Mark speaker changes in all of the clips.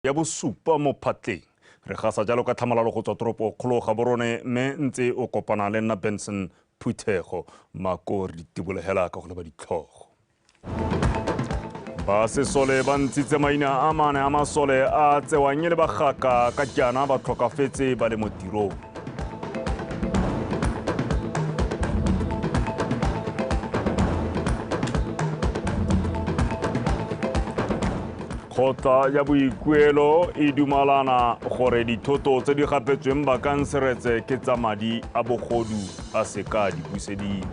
Speaker 1: Ya bosupa mo phatleng re gasa jalo ka tlhamalalo go tswa toropo kgolo Gaborone, mme ntse o kopana le nna Benson Phuthego Mako. Re ditibolegela ka go leba ditlhogo. Ba sesole ba ntshitse maina a mane a masole a tsewang e le bagaka ka jaana ba tlhokafetse ba le mo tirong. Kgotla ya boikuelo e dumalana gore dithoto tse di gapetsweng bakanseretse ke tsa madi a bogodu a seka di busediwa.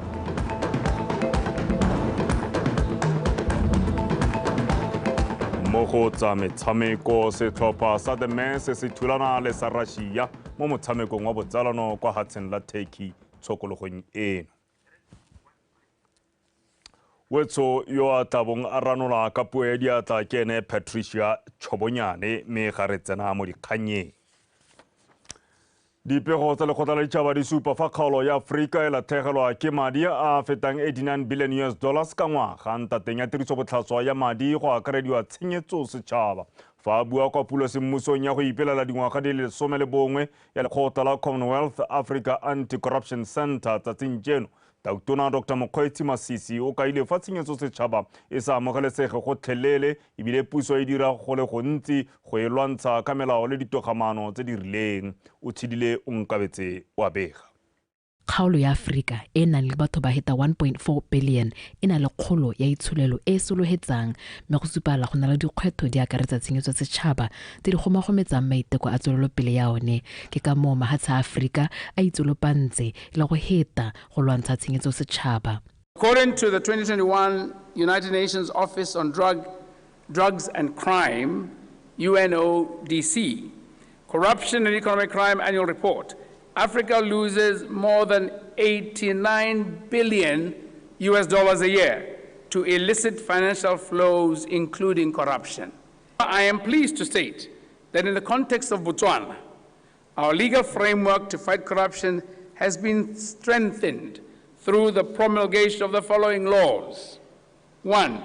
Speaker 1: Mo go tsa metshameko, setlhopha sa The Men se se thulana le sa Russia mo motshamekong wa botsalano kwa hatsheng la Turkey tshokologong eno. Wetso yo a tlabong a ranola ka puo ya diatla ke ene Patricia Chobonyane, mme ga re tsena mo dikgannyeng. Dipego tsa lekgotla la ditšhaba di supa fa kgaolo ya Aforika e latlhegelwa ke madi a fetang 89 billion US dollars ka ngwaga ntateng ya tirisobotlhaswa ya madi, go akarediwa tshenyetso setšhaba. Fa a bua kwa pulo semmusong ya go ipelela dingwaga di le 11 ya lekgotla la Commonwealth Africa Anti-Corruption Centre tsatsing jeno, Tautona Dr Mokgweetsi Masisi o kaile fa tshenyetso setšhaba e sa amogelesege gotlhelele, ebile puso e dira go le gontsi go e lwantsha ka melao le ditogamaano tse di rileng. O tshedile o nkabetse wa bega.
Speaker 2: Kgaolo ya Aforika e e nang le batho ba heta 1.4 billion e na le kgolo ya itsholelo e e sologetsang, mme go supala go na le dikgwetlho di akaretsa tshenyetso setšhaba tse di gomagometsang maiteko a tswelelopele ya one. Ke ka moo mahatshe a Aforika a itsolopantse le go heta go lwantsha tshenyetso setšhaba.
Speaker 3: According to the 2021 United Nations Office on Drugs and Crime, UNODC, Corruption and Economic Crime Annual Report, Africa loses more than 89 billion US dollars a year to illicit financial flows, including corruption. I am pleased to state that in the context of Botswana, our legal framework to fight corruption has been strengthened through the promulgation of the following laws. 1,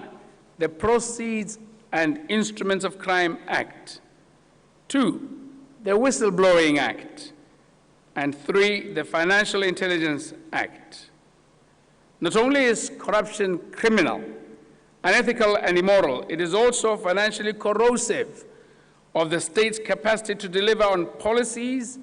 Speaker 3: the Proceeds and Instruments of Crime Act. 2, the Whistleblowing Act. And 3, the Financial Intelligence Act. Not only is corruption criminal, unethical, and immoral, it is also financially corrosive of the state's capacity to deliver on policies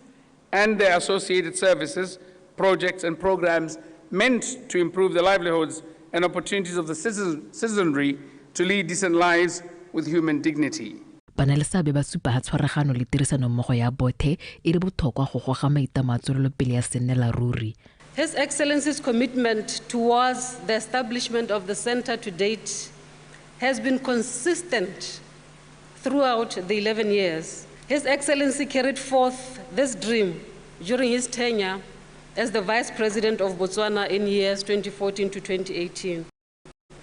Speaker 3: and their associated services, projects, and programs meant to improve the livelihoods and opportunities of the citizenry to lead decent lives with human dignity.
Speaker 2: Banaleseabe ba supa ha tshwaragano le tirisanommogo ya bothe e le botlhokwa go goga maitlamo a tswelelopele ya sennela ruri.
Speaker 4: His Excellency's commitment towards the establishment of the center to date has been consistent throughout the 11 years. His Excellency carried forth this dream during his tenure as the Vice President of Botswana in years 2014 to 2018.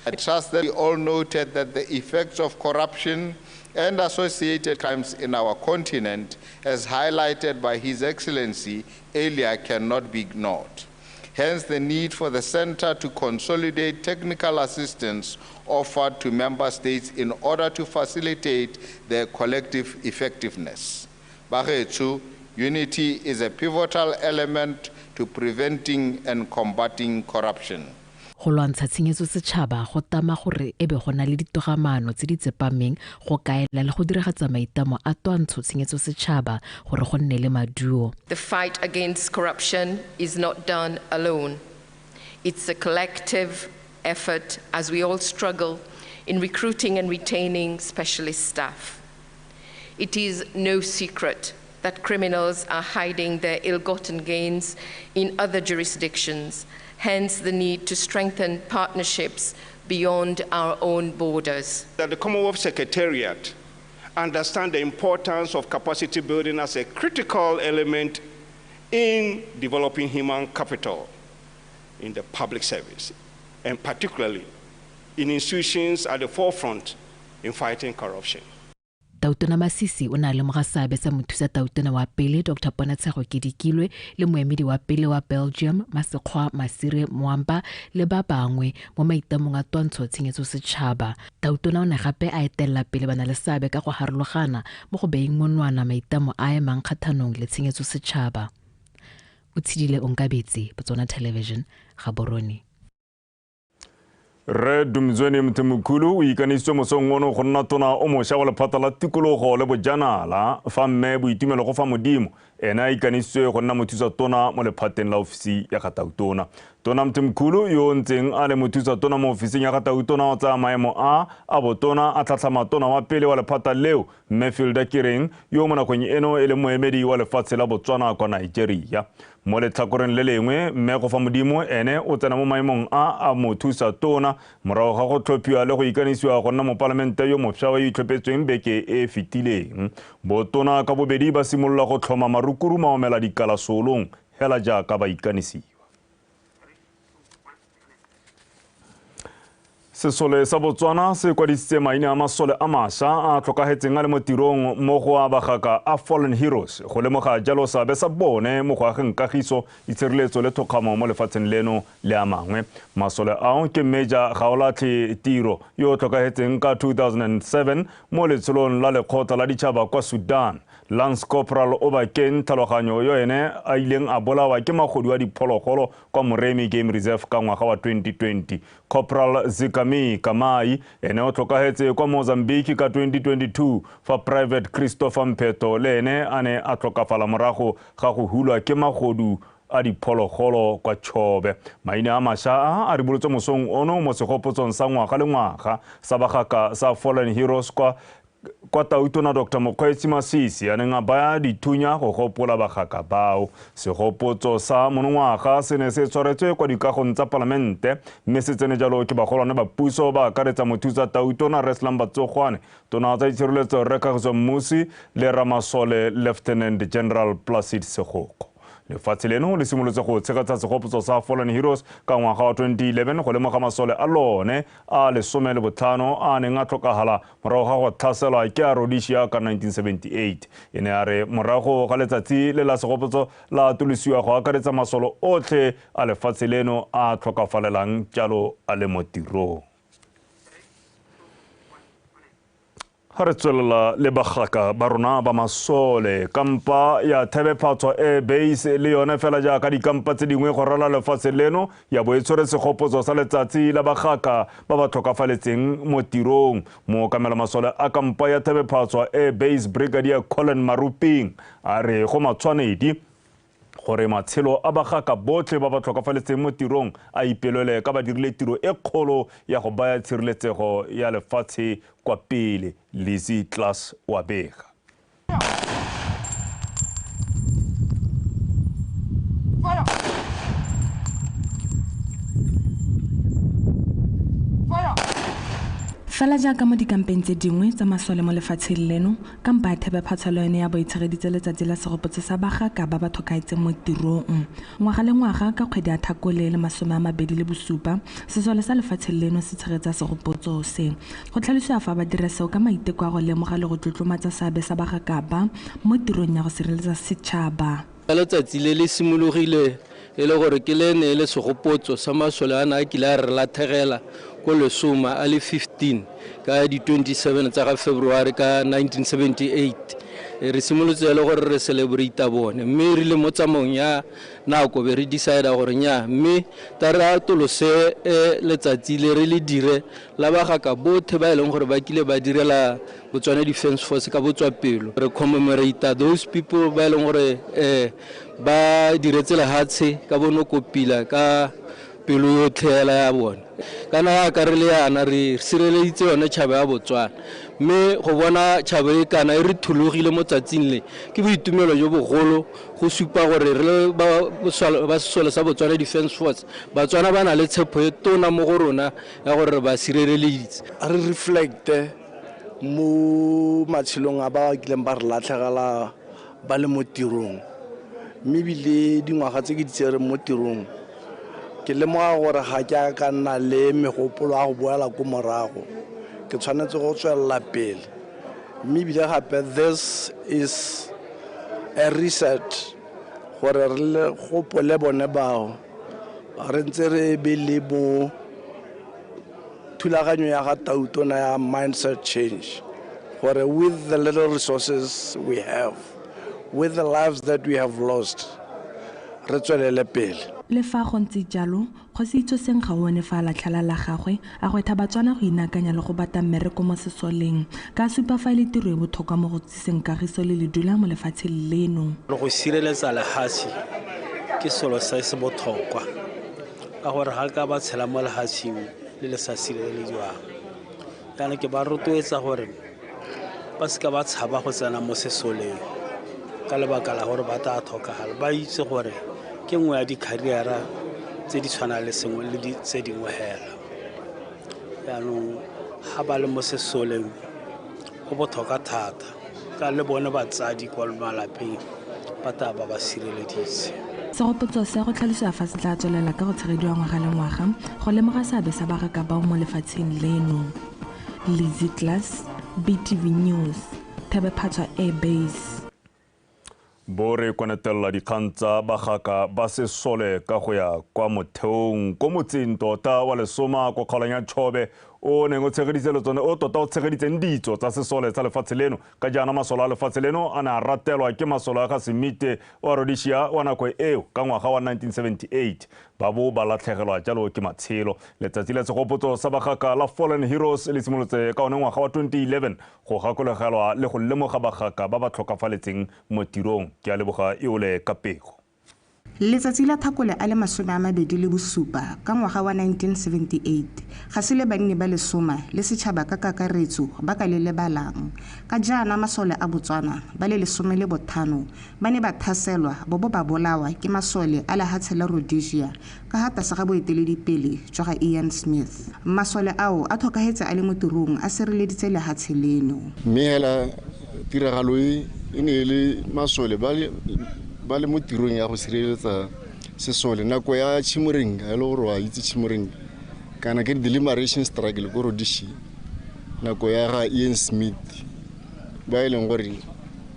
Speaker 5: I trust that we all noted that the effects of corruption and associated crimes in our continent, as highlighted by His Excellency earlier, cannot be ignored. Hence, the need for the center to consolidate technical assistance offered to member states in order to facilitate their collective effectiveness. Bagetsu, unity is a pivotal element to preventing and combating corruption.
Speaker 2: Go lwantsha tshenyetso setšhaba go tama gore e be go na le ditogamaano tse di tsepameng go kaela le go diragatsa maitlamo a twantsho tshenyetso setšhaba gore go nne le maduo.
Speaker 6: The fight against corruption is not done alone. It's a collective effort as we all struggle in recruiting and retaining specialist staff. It is no secret that criminals are hiding their ill-gotten gains in other jurisdictions, hence the need to strengthen partnerships beyond our own borders.
Speaker 7: That the Commonwealth Secretariat understand the importance of capacity building as a critical element in developing human capital in the public service, and particularly in institutions at the forefront in fighting corruption.
Speaker 2: Tautona Masisi o ne a lemoga seabe sa mothusa tautona wa pele Dr. Ponatshego Kedikilwe le moemedi wa pele wa Belgium Masekgwa Masire Mwamba le ba bangwe mo maitamong a twantsho tshenyetso setšhaba. Tautona o ne gape a etelela pele ba na le seabe ka go harologana mo go beeng monwana maitamo a emang kgathanong le tshenyetso setšhaba. O tshedile Onkabetse, Botswana Television, Gaborone.
Speaker 1: Rre Dumzweni Mthimkhulu o ikanisitswe mosong ono go nna tona o mošwa wa lephata la tikologo le bojanala, fa mme Boitumelo Gofamodimo ene a ikanisitswe go nna mothusa tona mo lephateng la ofisi ya ga tautona. Tona Mthimkhulu yo o ntseng a le mothusa tona mo ofising ya ga tautona o tsaya maemo a botona a tlhatlhama tona wa pele wa lephata leo mme Philda Kereng yo mo nakong eno e leng moemedi wa lefatshe la Botswana kwa Nigeria. Mo letlhakoreng le lengwe mme Gofamodimo ene o tsena mo maemong a mothusa tona morago ga go tlhophiwa le go ikanisiwa go nna mopalamente yo mošwa wa itlhophetsweng beke e fetileng. Botona ka bobedi ba simolola go tlhoma marukuru maomela dikalasolong hela jaaka ba ikanisiwa. Sesole sa Botswana se kwadisitse maina a masole a mašwa a tlhokahetseng a le mo tirong mo go a bagaka a Fallen Heroes go lemoga jalo seabe sa bone mo go ageng kagiso, itshireletso le thokgamo mo lefatsheng leno le a mangwe. Masole ao ke Major Gaolatlhe Tiro yo o tlhokahetseng ka 2007 mo letsholong la lekgotla la ditšhaba kwa Sudan, Lance Corporal Obakeng Tlhaloganyo yo ene a ileng a bolawa ke magodu a diphologolo kwa Moremi Game Reserve ka ngwaga wa 2020. Corporal Zikami Kamai ene o tlhokahetse kwa Mozambique ka 2022, fa Private Christopher Mpheto le ene a ne a tlhokafala morago ga go hulwa ke magodu a diphologolo kwa Chobe. Maina a mašwa a ribolotswe mosong ono mo segopotsong sa ngwaga le ngwaga sa bagaka sa Fallen Heroes kwa tautona Dr. Mokgweetsi Masisi a neng a baya dithunya go gopola bagaka bao. Segopotso sa monongwaga se ne se tshwaretswe kwa dikagong tsa palamente mme se tsene jalo ke bagolwane ba puso ba akaretsa mothusa tautona Reslam Batsogwane, tona tsa itshireletso Rre Kagiso Mmusi le Ramasole Lieutenant General Placid Segokgo. Lefatshe leno le simolotse go tshegetsa segopotso sa Fallen Heroes ka ngwaga wa 2011 go lemoga masole a lone a 15 a neng a tlhokagala morago ga go tlhaselwa ke a Rhodesia ka 1978. E ne a re morago ga letsatsi le la segopotso la atolosiwa go akaretsa masole otlhe a lefatshe leno a tlhokafalelang jalo a le mo tirong. Ga re tswelela le bagaka ba rona ba masole, kampa ya Thebephatshwa Air Base le yone fela jaaka dikampa tse dingwe go rala lefatshe leno ya bo e tshwere segopotso sa letsatsi la bagaka ba ba tlhokafaletseng mo tirong. Mookamela masole a kampa ya Thebephatshwa Air Base Brigadier Colin Maruping a re go matshwanedi gore matshelo a bagaka botlhe ba ba tlhokafaletseng mo tirong a ipelele ka ba dirile tiro e kgolo ya go baya tshireletsego ya lefatshe kwa pele. Lizzy Klaas wa bega.
Speaker 8: Fela jaaka mo dikampeng tse dingwe tsa masole mo lefatsheng leno, kampa ya Thebephatshwa le yone ya bo e tshegeditse letsatsi la segopotso sa bagaka ba ba tlhokahetseng mo tirong. Ngwaga le ngwaga ka kgwedi ya Tlhakole le 27, sesole sa lefatshe leno se tshegetsa segopotso se. Go tlhalosiwa fa ba dira seo ka maiteko a go lemoga le go tlotlomatsa seabe sa bagaka ba mo tirong ya go sireletsa setšhaba.
Speaker 9: Ka letsatsi le le simologile e le gore ke le ne le segopotso sa masole a ne a kile a re lathegela ko Lesoma a le 15 ka di 27 tsa ga February ka 1978. Re simolotse le gore re celebrate bone, mme re le mo tsamaong ya nako be re decide gore nya mme ta re atolose letsatsi le re le dire la bagaka bothe ba e leng gore ba kile ba direla Botswana Defence Force ka botswapelo. Re commemorate those people ba e leng gore ba diretse lehatshe ka bonokopila ka pelo yotlhe hela ya bone. Kana ya ka re le yana re sireleditse yone tšhaba ya Botswana, mme go bona tšhaba e kana e re thulogile mo tsatsing le ke boitumelo jo bogolo go supa gore re le ba sesole sa Botswana Defence Force, Batswana ba na le tshepo e tona mo go rona ya gore re ba sireleditse.
Speaker 10: Re reflecte mo matshelong a ba kileng ba re latlhegela ba le mo tirong, mme ebile dingwaga tse ke di tsereng mo tirong ke lemoga gore ga ke a ka nna le megopolo a go boela ko morago, ke tshwanetse go tswelela pele Mme ebile gape this is a reset gore re le gopole bone bao re ntse re be le mo thulaganyo ya ga Tautona ya mindset change, gore with the little resources we have, with the lives that we have lost, re tswelele pele.
Speaker 8: Le fa go ntse jalo, Kgosi Itsoseng Gaoone fa a latlhela la gagwe a gwetha Batswana go inaakanya le go bata mmereko mo sesoleng, ka supa fa e le tiro e botlhokwa mo go tsiseng kagiso le ledula mo lefatsheng leno.
Speaker 11: Go sireletsa lehatshe ke selo se se botlhokwa, ka gore ga ka ba tshela mo lehatsheng le le sa sirelediwang. Jaanong ke ba rotloetsa gore ba seka ba tshaba go tsena mo sesoleng ka lebaka la gore ba tla tlhokagala, ba itse gore ke nngwe ya di-career-a tse di tshwanang le sengwe le tse dingwe hela. Jaanong ga ba le mo sesoleng go botlhokwa thata, ka le bone batsadi kwa malapeng ba tla ba ba sireleditse.
Speaker 8: Segopotso se go tlhalosiwa fa se tla tswelela ka go tshegediwa ngwaga le ngwaga go lemoga seabe sa bagaka bao mo lefatsheng leno. Lizzy Glass, BTV News, Thebephatshwa Air Base.
Speaker 1: Bo re konetelela dikgang tsa bagaka ba sesole ka go ya kwa motheong ko motseng tota wa Lesoma ko kgaolong ya Chobe o neng o tshegeditse le tsone o tota o tshegeditseng ditso tsa sesole tsa lefatshe leno. Ka jaana masole a lefatshe leno a ne a ratelwa ke masole a ga Semite wa Rhodesia wa nako eo ka ngwaga wa 1978, ba bo ba latlhegelwa jalo ke matshelo. Letsatsi la segopotso sa bagaka la Fallen Heroes le simolotse ka one ngwaga wa 2011 go gakologelwa le go lemoga bagaka ba ba tlhokafaletseng mo tirong. Ke a leboga Eole ka pego.
Speaker 12: Letsatsi la Thakole a le 27 ka ngwaga wa 1978 ga se le banni ba Lesoma le setšhaba ka kakaretso ba ka le lebalang, ka jaana masole a Botswana ba le 15 ba ne ba thaselwa bo bo ba bolawa ke masole a lehatshe la Rhodesia ka ha tlase ga boeteledipele jwa ga Ian Smith. Masole ao a tlhokahetse a le mo tirong a sireleditse lehatshe leno.
Speaker 13: Mme hela tiragalo e e ne e le masole ba le mo tirong ya go sireletsa sesole nako ya Chimurenga, e le gore wa itse Chimurenga kana ke di-liberation struggle ko Rhodesia nako ya ga Ian Smith, ba e leng gore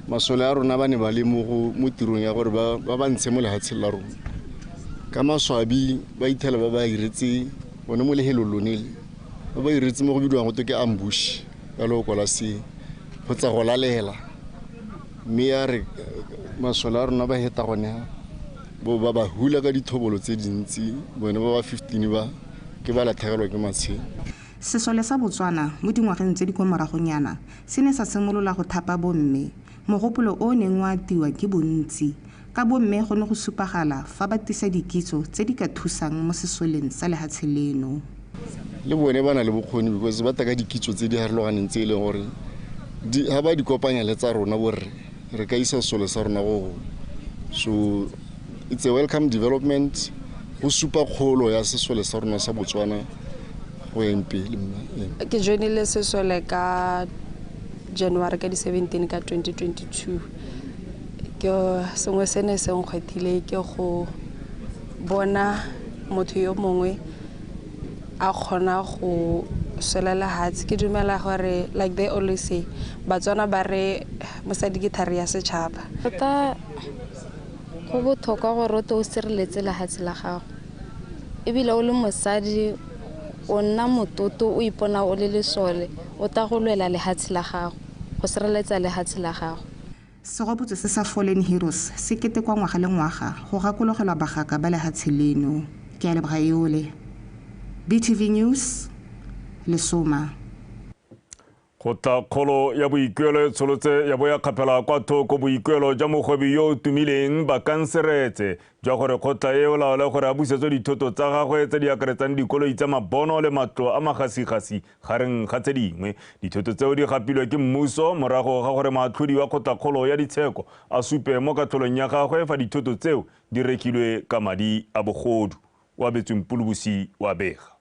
Speaker 13: masole a rona ba ne ba le mo tirong ya gore ba ba ntshe mo lehatsheng la rona. Ka maswabi ba ithela ba ba iretse bone mo lehelong lone le, ba ba iretse mo go bidiwang go twe ke ambush ka loko la se kgotsa go lalela. Mme ya re masole a rona ba heta gone bo ba ba hula ka dithobolo tse dintsi, bone ba ba 15 ba ke ba latlhegelwa ke matshelo.
Speaker 12: Sesole sa Botswana mo dingwageng tse di kwa moragonyana se ne sa simolola go thapa bomme, mogopolo o neng wa atiwa ke bontsi. Ka bomme go ne go supagala fa ba tisa dikitso tse di ka thusang mo sesoleng sa lehatshe leno.
Speaker 13: Le bone ba na le bokgoni because ba taka dikitso tse di harologaneng tse e leng gore ha ba di kopanya le tsa rona borre re ka isa sesole sa rona go. So it's a welcome development go supa kgolo ya sesole sa rona sa Botswana go yang pele.
Speaker 14: Ke joinile sesole ka January ka di 17 ka 2022. Ke sengwe se ne se nkgwethile ke go bona motho yo mongwe a kgona go swela lehatshe. Ke dumela gore like they always say, Batswana ba re mosadi ke thari ya setšhaba.
Speaker 15: Tota go botlhokwa gore o tle o sireletse lehatshe la gago, ebile o le mosadi o nna mototo o ipona o le lesole, o tla go lwela lehatshe la gago, go sireletsa lehatshe la gago.
Speaker 12: Segopotso se sa Fallen Heroes se ketekwa ngwaga le ngwaga go gakologelwa bagaka ba lehatshe leno. Ke a leboga Eole. BTV News, Lesoma.
Speaker 1: Kgotla-kgolo ya boikuelo e tsholotse ya bo ya kgaphela kwa thoko boikuelo jwa mogwebi yo o tumileng Bakanseretse jwa gore kgotla eo laole gore a busetswe dithoto tsa gagwe tse di akaretsang dikoloi tsa mabono le matlo a magasigasi gareng ga tse dingwe. Dithoto tseo di gapilwe ke mmuso morago ga gore moatlhodi wa kgotla-kgolo ya ditsheko a supe mo katlholong ya gagwe fa dithoto tseo di rekilwe ka madi a bogodu. O abetsweng Pulubusi wa bega.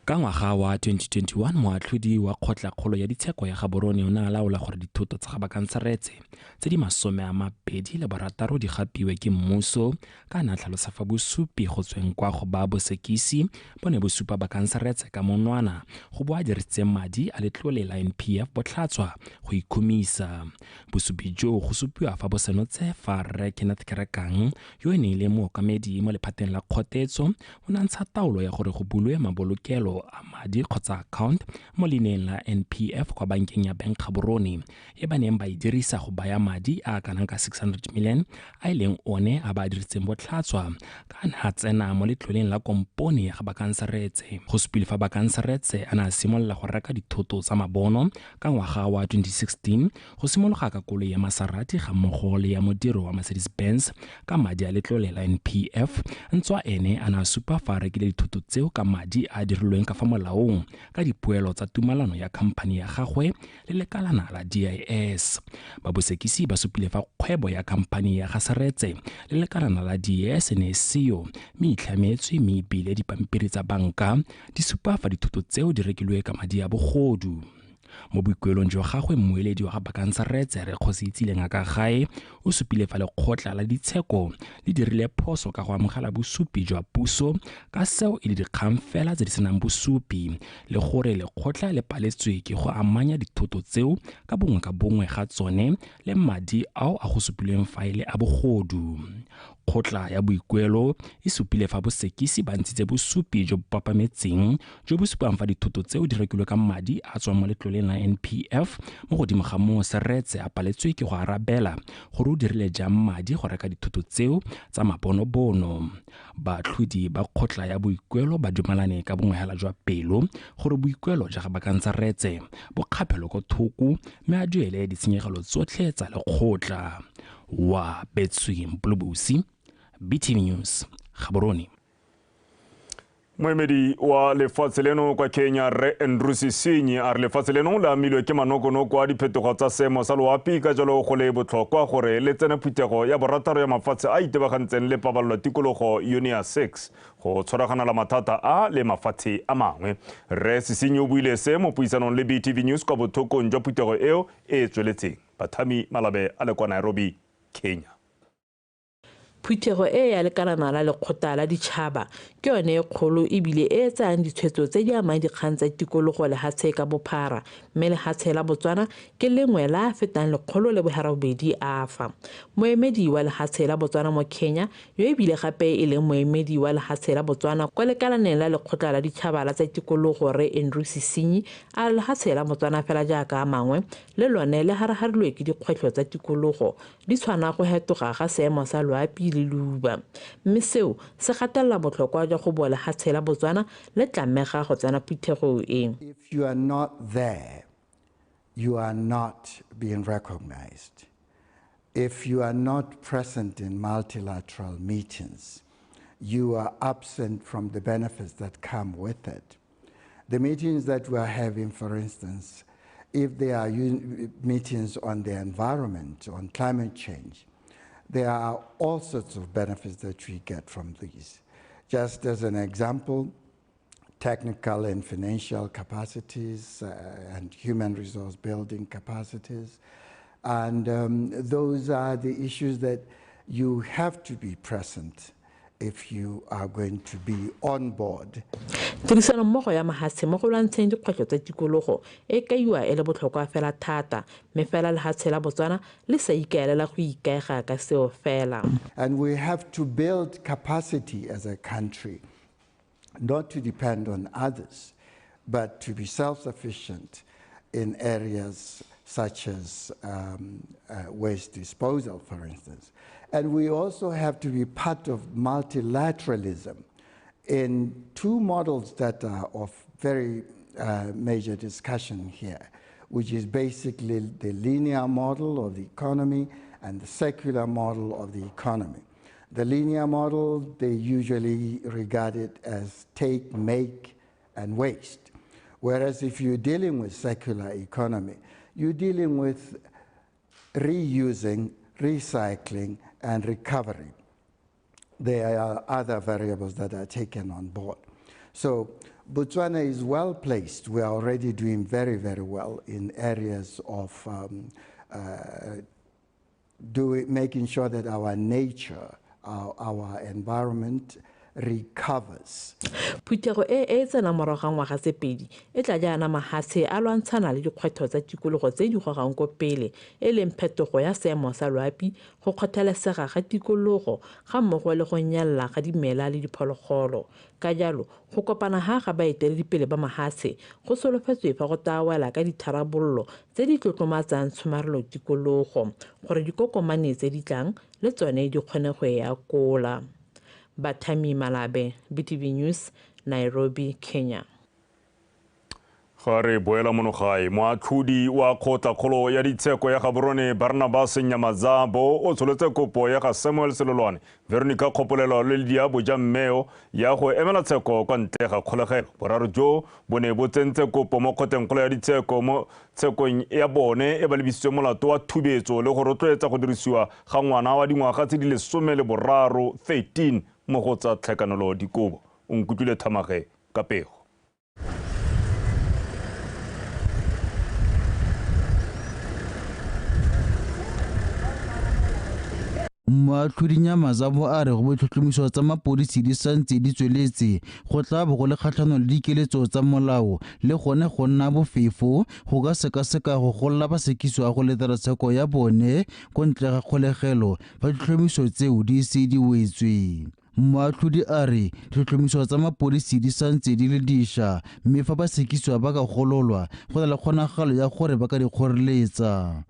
Speaker 16: Ka ngwaga wa 2021, moatlhodi wa kgotlakgolo ya ditsheko ya Gaborone o ne a laola gore dithoto tsa ga Bakang Seretse tse di 26 di gapiwe ke mmuso ka a ne a tlhalosa fa bosupi go tsweng kwa go ba bosekisi bo ne bo supa Bakang Seretse ka monwana go bo a dirisitse madi a letlole la NPF botlhatswa go ikhumisa. Bosupi joo go supiwa fa bo senotse fa Rre Kenneth Kerekang, yo e neng e le mookamedi mo lephateng la kgotetso, o ne a ntsha taolo ya gore go bulwe mabolokelo a madi kgotsa account mo leineng la NPF kwa bankeng ya Bank Gaborone e ba neng ba e dirisa go baya madi a kanang ka 600 million a e leng one a ba a dirisitseng botlhatswa ka a ne a tsena mo letloleng la kompone ya ga Bakang Seretse. Go supile fa Bakang Seretse a ne a simolola go reka dithoto tsa mabono ka ngwaga wa 2016 go simologa ka koloi ya Maserati ga mmogo le ya modiro wa Mercedes Benz ka madi a letlole la NPF, ntswa ene a ne a supa fa a rekile dithoto tseo ka madi a dirilweng ka fa molaong ka dipoelo tsa tumalano ya khamphani ya gagwe le lekalana la DIS. Babosekisi ba supile fa kgwebo ya khamphani ya ga Seretse le lekalana la DIS e ne e seo, mme itlhametswe mme ebile dipampiri tsa banka di supa fa dithoto tseo di rekilwe ka madi a bogodu. Mo boikuelong jwa gagwe, mmueledi wa ga Bakang Seretse, Rre Kgosietsile Ngakagae, o supile fa lekgotla la ditsheko le dirile phoso ka go amogela bosupi jwa puso ka seo e le dikgang fela tse di senang bosupi, le gore lekgotla le paletswe ke go amanya dithoto tseo ka bongwe ga tsone le madi ao a go supilweng fa e le a bogodu. Kgotla ya boikuelo e supile fa bosekisi ba ntshitse bosupi jo bo papametseng jo bo supang fa dithoto tseo di rekilwe ka madi a tswang mo letloleng la NPF. Mo godimo ga moo, Seretse a paletswe ke go arabela gore o dirile jang madi go reka dithoto tseo tsa mabonobono. Baatlhodi ba kgotla ya boikuelo ba dumalane ka bongwehela jwa pelo gore boikuelo jwa ga Bakang Seretse bo kgaphelwe ko thoko mme a duele ditshenyegelo tsotlhe tsa lekgotla. Wa Betswi Mpolobusi, BTV News, Gaborone.
Speaker 1: Moemedi wa lefatshe leno kwa Kenya, Rre Andrew Sesinyi, a re lefatshe leno le amilwe ke manokonoko a diphetogo tsa seemo sa loapi, ka jalo go le botlhokwa gore le tsene phuthego ya borataro ya mafatshe a itebagantseng le pabalelo tikologo UNEA 6 go tshwaragana la mathata a le mafatshe a mangwe. Rre Sesinyi o buile se mo puisanong le BTV News kwa bothokong jwa phuthego eo e tsweletseng. Bathami Malabe a le kwa Nairobi, Kenya.
Speaker 17: Phuthego e ya lekalana la lekgotla la ditšhaba ke yone e kgolo ebile e tsayang ditshwetso tse di amang dikgang tsa tikologo lehatshe ka bophara, mme lehatshe la Botswana ke lengwe la fetang 180 a fa. Moemedi wa lehatshe la Botswana mo Kenya, yo ebile gape e leng moemedi wa lehatshe la Botswana kwa lekalaneng la lekgotla la ditšhaba la tsa tikologo, Rre Andrew Sesinyi, a re lehatshe la Botswana fela jaaka a mangwe le lone le haraharilwe ke dikgwetlho tsa tikologo di tshwana go hetoga ga seemo sa loapi le leuba, mme seo se gatelela botlhokwa jwa go bo lehatshe la Botswana le tlamega go tsena phuthego e.
Speaker 18: If you are not there, you are not being recognized. If you are not present in multilateral meetings, you are absent from the benefits that come with it. The meetings that we are having, for instance, if there are meetings on the environment, on climate change, there are all sorts of benefits that we get from these. Just as an example, technical and financial capacities and human resource building capacities. And those are the issues that you have to be present if you are going to be on board.
Speaker 17: Tirisano mmogo ya mahatshe mo go lwantsheng dikgwetlho tsa tikologo e kaiwa e le botlhokwa fela thata, mme fela lehatshe la Botswana le sa ikaelela go ikaega ka seo fela.
Speaker 18: And we have to build capacity as a country, not to depend on others, but to be self-sufficient in areas such as waste disposal, for instance. And we also have to be part of multilateralism in two models that are of very major discussion here, which is basically the linear model of the economy and the secular model of the economy. The linear model, they usually regard it as take, make, and waste. Whereas if you're dealing with secular economy, you're dealing with reusing, recycling, and recovery. There are other variables that are taken on board. So Botswana is well placed. We are already doing very, very well in areas of making sure that our nature, our environment recovers.
Speaker 17: Phuthego e e tsenang morago ga ngwaga tse pedi e tla jaana mahatshe a lwantshana le dikgwetlho tsa tikologo tse di gogang ko pele e leng phetogo ya seemo sa loapi, go kgothalesega ga tikologo ga mmogo le go nyelela ga dimela le diphologolo. Ka jalo go kopana ha ga baeteledipele ba mahatshe go solofetswe fa go tawela ka ditharabololo tse di tlotlomatsang tshomarelo tikologo gore dikokomane tse di tlang le tsone di kgone go e akola. Bathami Malabe, BTV News, Nairobi, Kenya.
Speaker 1: Ga re boela mono gae, moatlhodi wa kgotlakgolo ya ditsheko ya Gaborone Barnabas Nyamazabo o tsholotse kopo ya ga Samuel Selolwane, Veronica Kgopolelo le Lydia Bojammeo ya go emela tsheko kwa ntle ga kgolegelo. Boraro jo bo ne bo tsentse kopo mo kgotlengkgolo ya ditsheko mo tshekong ya bone e ba lebisitswe molato wa thubetso le go rotloetsa go dirisiwa ga ngwana wa dingwaga tse di 13 13 mo go tsa tlhakanelo dikobo. O nkutlwile Thamage ka pego.
Speaker 19: Moatlhodi Nyamazabo a re go botlhotlhomiso tsa mapodisi di santse di tsweletse go tla bo go le kgatlhanong le dikeletso tsa molao le gone go nna bofefo go ka sekaseka go golola basekisiwa go letela tsheko ya bone ko ntle ga kgolegelo fa ditlhotlhomiso tseo di ise di wetswe. Moatlhodi a re ditlhotlhomiso tsa mapodisi di santse di le dišwa mme fa basekisiwa ba ka gololwa go na le kgonagalo ya gore ba ka di kgoreletsa.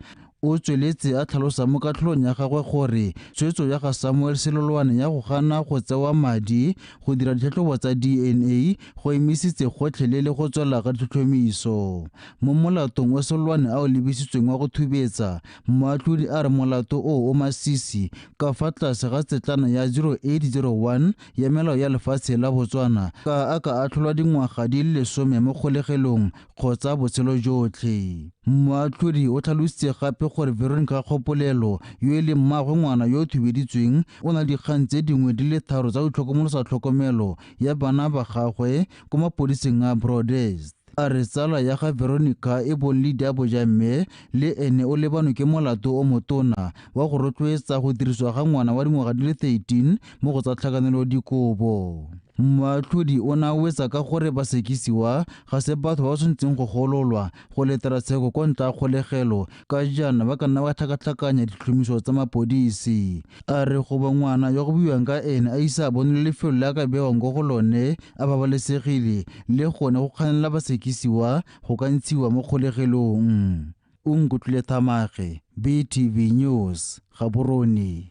Speaker 19: O tsweletse a tlhalosa mo katlholong ya gagwe gore tshwetso ya ga Samuel Selolwane ya go gana go tsewa madi go dira ditlhatlhobo tsa DNA go emisitse gotlhelele go tswelela ga ditlhotlhomiso. Mo molatong o Selolwane a o lebisitsweng wa go thubetsa, moatlhodi a re molato o o masisi ka fa tlase ga tsetlana ya 0801 ya melao ya lefatshe la Botswana ka a ka atlholwa dingwaga di le 10 mo kgolegelong kgotsa botshelo jotlhe. Moatlhodi o tlhalositse gape gore Veronica Kgopolelo yo e leng mmaagwe ngwana yo o thubeditsweng o na le dikgang tse dingwe di le 3 tsa go itlhokomolosa tlhokomelo ya bana ba gagwe ko mapodising a Broadest. A re tsala ya ga Veronica e bong Lydia Bojamme le ene o lebanwe ke molato o motona wa go rotloetsa go dirisiwa ga ngwana wa dingwaga di le 13 mo go tsa tlhakanelo dikobo. Moatlhodi o ne a wetsa ka gore basekisiwa ga se batho ba ba tshwanetseng go gololwa go letela tsheko kwa ntle ga kgolegelo ka jaana ba ka nna ba tlhakatlhakanya ditlhomiso tsa mapodisi. A re go ba ngwana yo go buiwang ka ene a ise a bone lefelo le a ka bewang ko go lone a babalesegile le gone go kganela basekisiwa go ka ntshiwa mo kgolegelong. O nkutlwile Thamage, BTV News, Gaborone.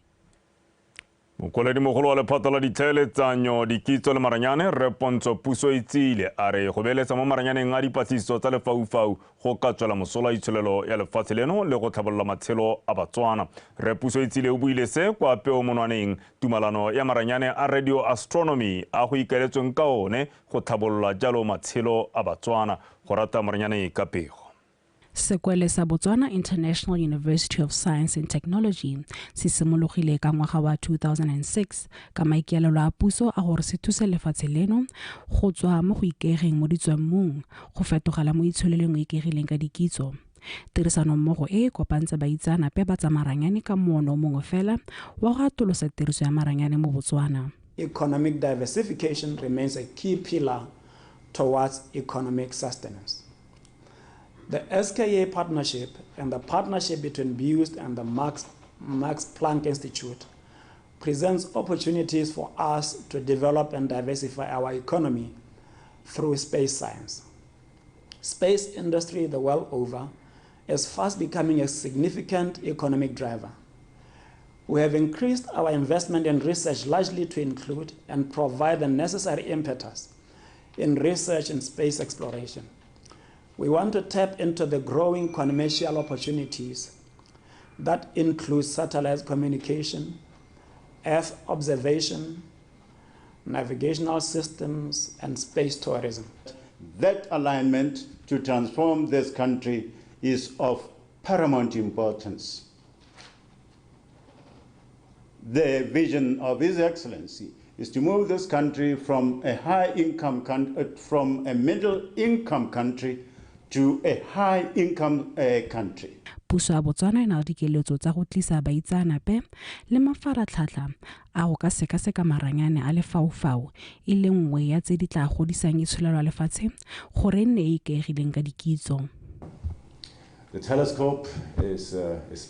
Speaker 1: Mokwaledi-mogolo wa lephata la ditlhaeletsanyo, dikitso le maranyane, Rre Pontsho Puso Itsile a re go beeletsa mo maranyaneng a dipatlisiso tsa lefaufau go ka tswela mosola itsholelo ya lefatshe leno le go tlhabolola matshelo a Batswana. Rre Puso Itsile o buile se kwa peomonwaneng tumalano ya maranyane a radio astronomy a go ikaeletsweng ka one go tlhabolola jalo matshelo a Batswana. Go rata maranyane ka pego.
Speaker 20: Sekwele sa Botswana International University of Science and Technology se simologile ka ngwaga wa 2006 ka maikaelelo a puso a gore se thuse lefatshe leno go tswa mo go ikaegeng mo ditswammung go fetogela mo itsholelong e ikaegileng ka dikitso. Tirisanommogo e e kopantse baitseanape ba tsa maranyane ka moono o mongwe fela wa go atolosa tiriso ya maranyane mo Botswana.
Speaker 21: Economic diversification remains a key pillar towards economic sustenance. The SKA partnership and the partnership between BIUST and the Max Planck Institute presents opportunities for us to develop and diversify our economy through space science. Space industry the world over is fast becoming a significant economic driver. We have increased our investment in research largely to include and provide the necessary impetus in research and space exploration. We want to tap into the growing commercial opportunities that include satellite communication, Earth observation, navigational systems, and space tourism.
Speaker 22: That alignment to transform this country is of paramount importance. The vision of His Excellency is to move this country from a high income from a middle income country to a high income country.
Speaker 20: Puso ya Botswana e na le dikeletso tsa go tlisa baitseanape le mafaratlhatlha a go ka sekaseka maranyane a lefaufau e le nngwe ya tse di tla godisang itsholelo ya lefatshe gore e nne e ikaegileng ka dikitso.
Speaker 3: The telescope is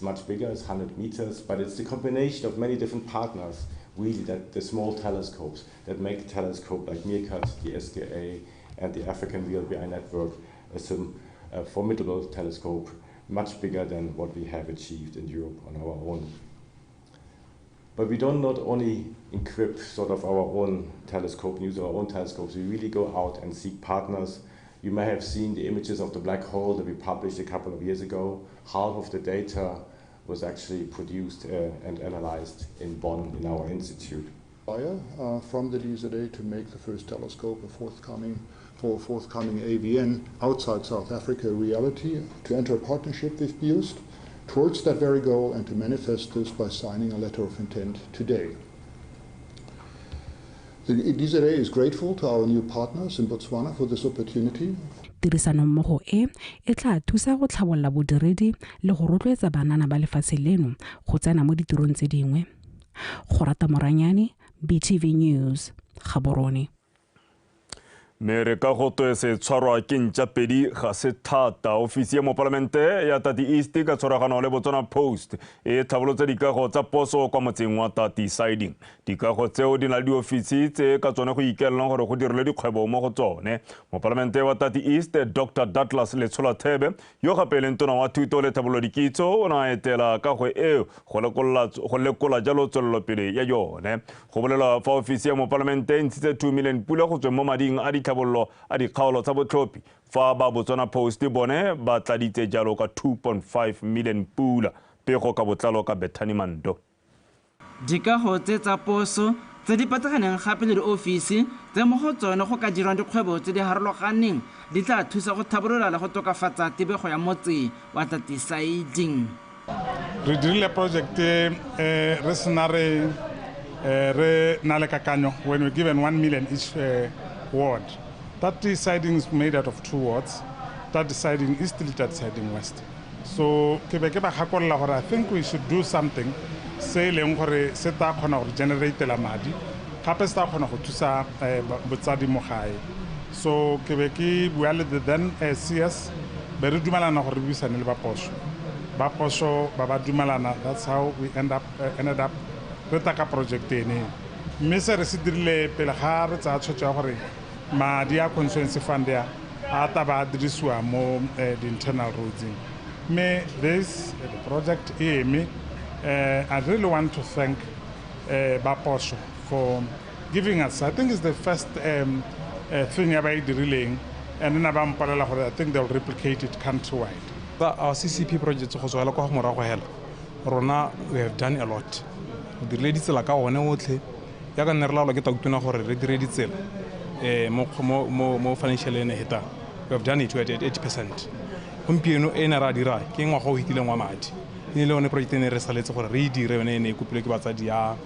Speaker 3: much bigger, it's 100 meters, but it's the combination of many different partners, really, that the small telescopes that make the telescope like MeerKAT, the SKA, and the African VLBI network a formidable telescope, much bigger than what we have achieved in Europe on our own. But we don't not only equip sort of our own telescope, use our own telescopes, we really go out and seek partners. You may have seen the images of the black hole that we published a couple of years ago. Half of the data was actually produced and analyzed in Bonn in our institute.
Speaker 4: From the DZA to make the first telescope a forthcoming AVN outside South Africa reality, to enter a partnership with BIUST towards that very goal and to manifest this by signing a letter of intent today. The DZA is grateful to our new partners in Botswana for this opportunity.
Speaker 20: Tirisanommogo e e tla thusa go tlhabolola bodiredi le go rotloetsa banana ba lefatshe leno go tsena mo ditirong tse dingwe. Go rata Moranyane, BTV News, Gaborone.
Speaker 1: Mme re ka go twe se tshwarwa ke ntša pedi ga se thata. Ofisi ya mopalamente ya Tati East ka tshwaragano le Botswana Post e tlhabolotse dikago tsa poso kwa motseng wa Tati Siding. Dikago tseo di na le diofisi tse ka tsone go ikelelang gore go dirilwe dikgwebo mo go tsone. Mopalamente wa Tati East Dr. Douglas Letsholathebe, yo gape e leng tona wa thuto le tlhabololo dikitso, o ne a etela kago eo go lekola jalo tswelelopele ya yone. Go bolelwa fa ofisi ya mopalamente e ntshitse 2 million pula go tsweng mo mading a ditlhabololo a dikgaolo tsa botlhophi, fa ba Botswana Post bone ba tladitse jalo ka 2.5 million pula. Pego ka botlalo ka Bethany Mando.
Speaker 23: Dikago tse tsa poso tse di pataganeng gape le diofisi tse mo go tsone go ka dirwang dikgwebo tse di harologaneng di tla thusa go tlhabolola le go tokafatsa tebego ya motse wa Tati Siding.
Speaker 24: Re dirile project re sena re na le kakanyo when we given 1 million each ward. Tati Siding is made out of two wards, Tati Siding East le Tati Siding West. So ke be ke ba gakolola gore I think we should do something se e leng gore se tla kgona go generatela madi, gape se tla kgona go thusa botsadi mo gae. So ke be ke bua le the then CS, be re dumelana gore re buisane le ba poso. Ba poso ba ba dumelana, that's how we ended up re tla ka project ene. Mme se re se dirile pele ga re tsaya tshwetso ya gore madi a constituency fund ya a tla ba dirisiwa mo di-internal roads. Mme this the project e eme. I really want to thank Baposho for giving us, I think it's the first thing ya ba e dirileng, and then ba mpolelela gore I think they'll replicate it countrywide.
Speaker 25: Our CCP project go tswela kwa morago hela rona we have done a lot. Re dirile ditsela ka one otlhe, ya ka nne re laolwa ke tautona gore re dire ditsela mo financial ene hetang. We have done it, we are at 80%. Gompieno e ne ra dira ke ngwaga o fetileng wa madi, e ne le yone project e ne re saletse gore re e dire, yone e ne e kopilwe ke batsadi ya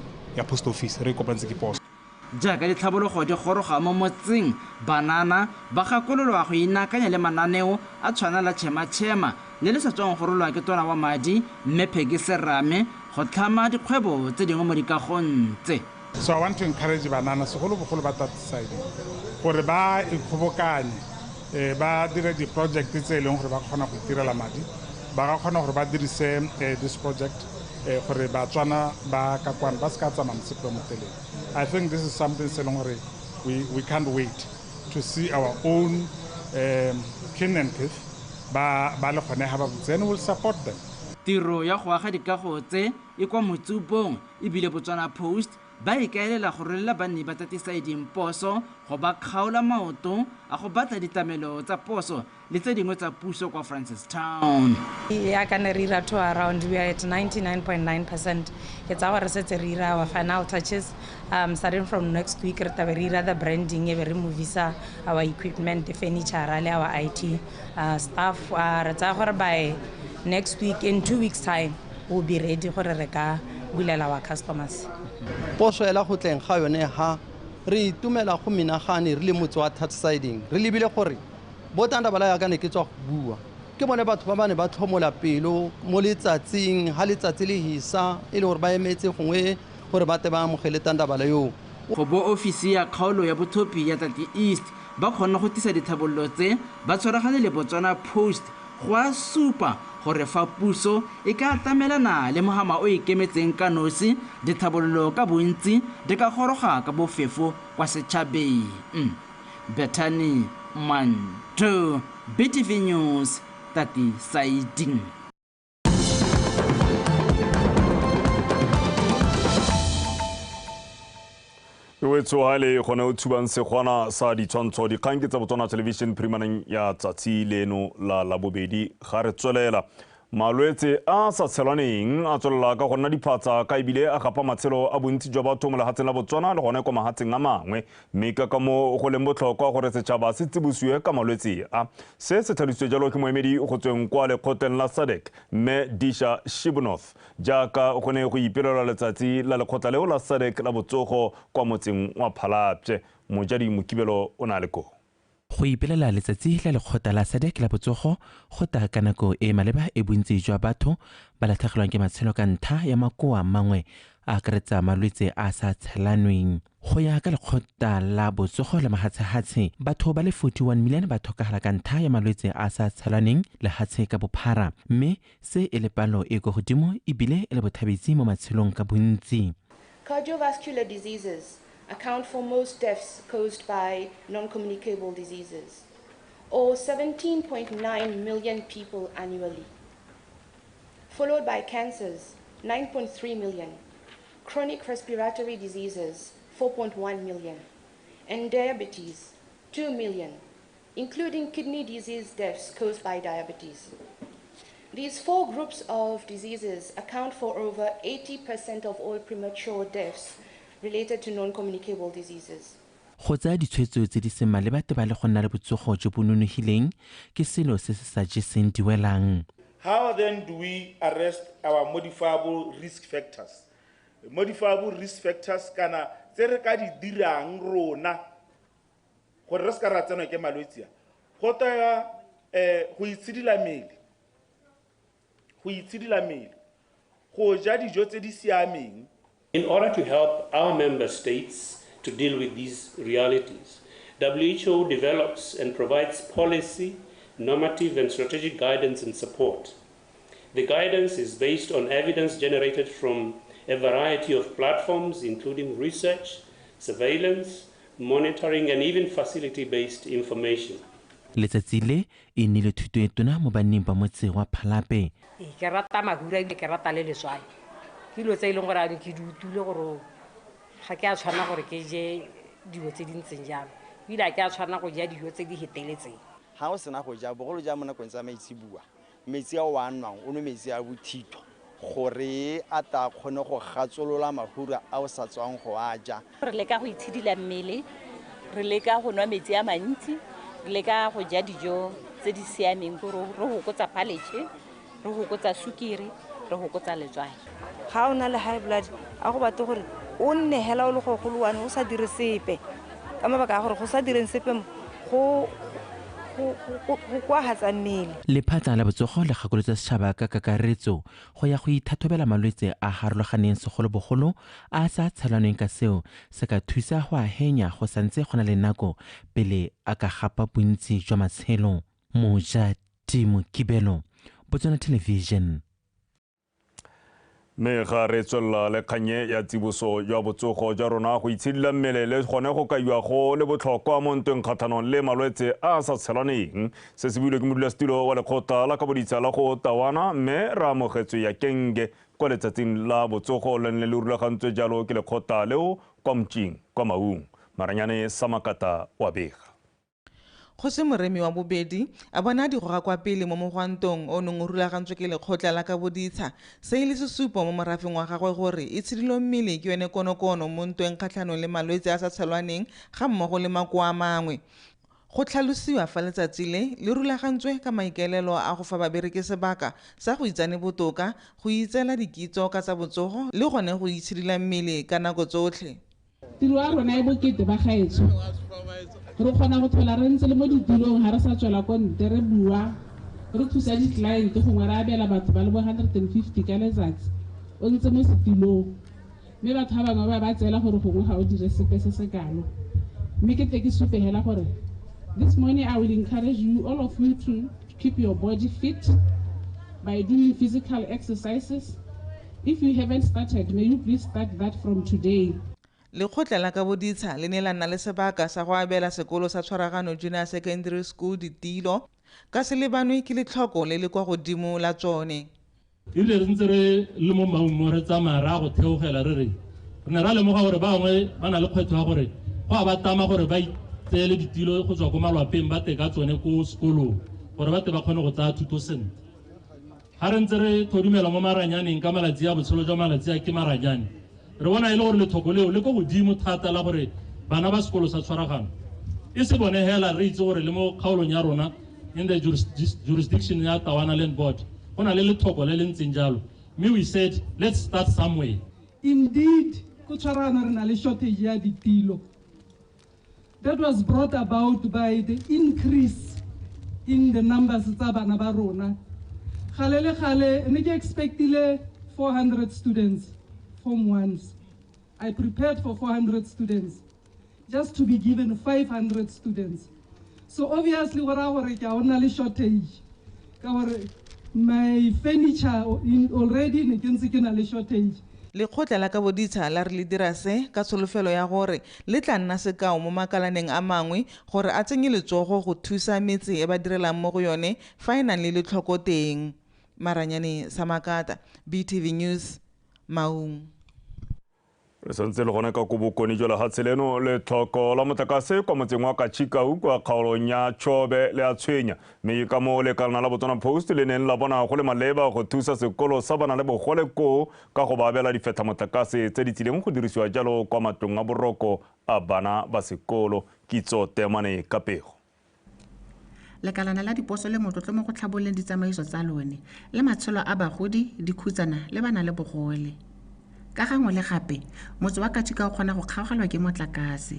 Speaker 25: post office, re e kopantse ke poso.
Speaker 23: Jaaka ditlhabologo di goroga mo motseng, banana ba gakololwa go inaakanya le mananeo a tshwana la Chema-Chema le le sa tswang go rolwa ke tona wa madi mme Peggy Serame go tlhama dikgwebo tse dingwe mo dikagong tse.
Speaker 24: So I want to encourage banana segolobogolo ba Tati Siding gore ba ikgobokanye, ba dire di-project tse e leng gore ba kgona go itirela madi, ba ka kgona gore ba dirise this project gore Batswana ba ka kwano ba se ka tsamaya mosepele mo telele. I think this is something se leng gore we can't wait to see our own kin and kith ba le gone ga ba botse, and we'll support them.
Speaker 23: Tiro ya go aga dikago tse e kwa motsupong, ebile Botswana Post ba ikaelela go rolela banni ba Tati Siding poso go ba kgaola maoto a go batla ditlamelo tsa poso le tse dingwe tsa puso kwa Francistown.
Speaker 26: Ya ka ne re ira to around, we are at 99.9%. Ke tsa gore setse re ira our final touches. Starting from next week re tla be re ira the branding, e be re movisa our equipment, the furniture le our IT staff. Re tsaya gore by next week, in 2 weeks time, we'll be ready gore re ka bulela our customers.
Speaker 2: Poso ela go tleng ga yone ha re itumela go menagane re le motse wa Tatsiding re lebile gore bo Tandabala ya ka ne ke tswa go bua ke bone batho ba bane ba tlhomola pelo mo letsatsing ha letsatsi le hisa e le gore ba emetse gongwe gore ba te ba amogele Tandabala yo.
Speaker 23: Go bo ofisi ya kgaolo ya bothopi ya Tati East ba kgone go tlisa dithabollo tse ba tshwaragane le Botswana Post go a supa gore fa puso e ka atamelana le mohama o ikemetseng ka nosi dithabollo ka bontsi di ka goroga ka bofefo kwa setšhabeng. Bethany Manto, BTV News, Tati Siding.
Speaker 1: Wetsohale gone o tshubang segwana sa ditshwantsho dikgang ke tsa Botswana Television phirimaneng ya tsatsi leno la Labobedi ga re tswelela. Malwetse a sa tshelwaneng a tswelela ka go nna diphatsa ka ebile a gapa matshelo a bontsi jwa batho mo lefatsheng la Botswana le gone kwa mafatsheng a mangwe, mme ka mo go leng botlhokwa gore setšhaba se tsibosiwe ka malwetse a. Se se tlhalositswe jalo ke moemedi go tsweng kwa lekgotleng la SADC mme Disha Shibunoth jaaka go ne go ipelelwa letsatsi la lekgotla leo la SADC la botsogo kwa motseng wa Phalapye. Mojadi Mokibelo o na le koo.
Speaker 5: Go ipelela letsatsi la lekgotla la SADC la botsogo go ta ka nako e maleba e bontsi jwa batho ba latlhegelwang ke matshelo ka ntlha ya makoa mangwe a akaretsa malwetse a sa tshelanweng. Go ya ka lekgotla la botsogo la mahatshehatshe, batho ba le 41 million ba tlhokagala ka ntlha ya malwetse a sa tshelanweng lehatshe ka bophara, mme se e le palo e ko godimo ebile e le bothabetsi mo matshelong ka bontsi.
Speaker 6: Cardiovascular diseases account for most deaths caused by non-communicable diseases, or 17.9 million people annually, followed by cancers, 9.3 million, chronic respiratory diseases, 4.1 million, and diabetes, 2 million, including kidney disease deaths caused by diabetes. These four groups of diseases account for over 80% of all premature deaths related to non-communicable diseases.
Speaker 5: Go tsaya ditshwetso tse di seng maleba teba le go nna le botsogo jo bo nonogileng ke selo se se sa jeseng diwelang.
Speaker 7: How then do we arrest our modifiable risk factors? Modifiable risk factors kana tse re ka di dirang rona gore re se ka ra tsenwa ke malwetse a. Go taya go itshidila mmele, go itshidila mmele, go ja dijo tse di siameng.
Speaker 9: In order to help our member states to deal with these realities, WHO develops and provides policy, normative and strategic guidance and support. The guidance is based on evidence generated from a variety of platforms, including research, surveillance, monitoring, and even facility-based information.
Speaker 5: Letsatsi le e nnile thuto e tona mo banning ba motse wa Phalape.
Speaker 10: Ke rata mahura ebile ke rata le letswai. Ke dilo tse e leng gore a ke di utlwile gore ga ke a tshwana gore ke je dilo tse di ntseng jalo, ebile ga ke a tshwana go ja dijo tse di feteletseng.
Speaker 27: Ga o sena go ja bogolo jang mo nakong tsa maitseboa, metsi a o a nwang o nwe metsi a bothitho gore a ta kgone go gatsolola mahura a o sa tswang go a ja.
Speaker 28: Re leka go itshidila mmele, re leka go nwa metsi a mantsi, re leka go ja dijo tse di siameng gore re hokotsa phaletšhe, re hokotsa sukiri, re hokotsa letswai.
Speaker 29: Ga o na le high blood a go batle gore o nne hela o le gogolwane o sa dire sepe, ka mabaka a gore go sa direng sepe go koahatsa mmele.
Speaker 5: Lephata la botsogo le gakolotsa setšhaba ka kakaretso go ya go ithathobela malwetse a harologaneng segolobogolo a sa tshelanweng ka seo se ka thusa go a henya go santse go na le nako pele a ka gapa bontsi jwa matshelo. Moja Timo Kibelo, Botswana Television.
Speaker 1: Mme ga re tswelela le kganye ya tsiboso jwa botsogo jwa rona go itshidila mmele le gone go kaiwa go le botlhokwa mo ntweng kgatlhanong le malwetse a sa tshelaneng. Se se builwe ke modulasetilo wa lekgotla la kaboditsha la go Tawana mme re amogetswe ya Kenge kwa letsatsing la botsogo le ne le rulagantswe jalo ke lekgotla leo kwa Mtšing kwa Maung. Maranyane Samakata wa bega.
Speaker 30: Kgosi Moremi wa bobedi a bona di goga kwa pele mo mogwantong o neng o rulagantswe ke lekgotla la kaboditsha, se e le sesupo mo morafeng wa gagwe gore itshidilo mmele ke yone konokono mo ntweng kgatlhanong le malwetse a sa tshelwaneng ga mmogo le makoa a mangwe. Go tlhalosiwa fa letsatsi le le rulagantswe ka maikaelelo a go fa babereki sebaka sa go itsane botoka, go itseela dikitso ka tsa botsogo le gone go itshidila mmele ka nako tsotlhe.
Speaker 8: Tiro ya rona e bokete ba gaetsho. Re kgona go tlhola re ntse le mo ditulong ga re sa tswela ko ntle re bua, re thusa di-client gongwe re abela batho ba le bo 150 ka letsatsi o ntse mo setilong. Mme batho ba bangwe ba tseela gore gongwe ga o dire sepe se se kalo. Mme ke tle ke supe hela gore this morning I will encourage you, all of you, to keep your body fit by doing physical exercises. If you haven't started, may you please start that from today.
Speaker 30: Lekgotla la Kaboditsha le ne la nna le sebaka sa go abela sekolo sa Tshwaragano Junior Secondary School ditilo ka se lebanwe ke letlhoko le le kwa godimo la tsone.
Speaker 11: Erile re ntse re le mo Maung re tsamaya ra go theogela re re ne ra lemoga gore ba bangwe ba na le kgwetlho ya gore go a ba tama gore ba itseele ditilo go tswa ko malwapeng ba te ka tsone ko sekolong gore ba te ba kgone go tsaya thuto sentle. Ga re ntse re thodumela mo maranyaneng ka malatsi a botshelo jwa malatsi a ke maranyane, re bona e le gore letlhoko leo le ko godimo thata la gore bana ba sekolo sa Tshwaragano e se bone hela re itse gore le mo kgaolong ya rona in the jurisdiction ya Tawana Land Board go na le letlhoko le le ntseng jalo, mme we said let's start somewhere.
Speaker 12: Indeed, ko Tshwaragano re na le shortage ya ditilo. That was brought about by the increase in the numbers tsa bana ba rona. Gale le gale ne ke expectile 400 students, form ones. I prepared for 400 students, just to be given 500 students. So obviously, go raya gore ke a ona le shortage. Ka gore my furniture already ne ke ntse ke na le shortage.
Speaker 30: Lekgotla la Kaboditsha la re le dira se ka tsholofelo ya gore le tla nna sekao mo makalaneng a mangwe gore a tsenye letsogo go thusa metse e ba direlang mo go yone fa e nang le letlhoko teng. Maranyane Samakata, BTV News, Maung.
Speaker 1: Re santse le gone ka ko bokone jwa lehatshe leno, letlhoko la motlakase kwa motseng wa Kachikau kwa kgaolong ya Chobe le a tshwenya, mme ka moo lekalana la Botswana Post le neng la bona go le maleba go thusa sekolo sa bana le bogole koo ka go ba abela difetlha-motlakase tse di tsileng go dirisiwa jalo kwa matlong a boroko a bana ba sekolo. Kitso Temane ka pego.
Speaker 13: Lekalana la diposo le motlotlo mo go tlhabololeng ditsamaiso tsa lone le matshelo a bagodi, dikhutsana le bana le bogole. Ka gangwe le gape, motse wa Kachikau o kgona go kgaogelwa ke motlakase.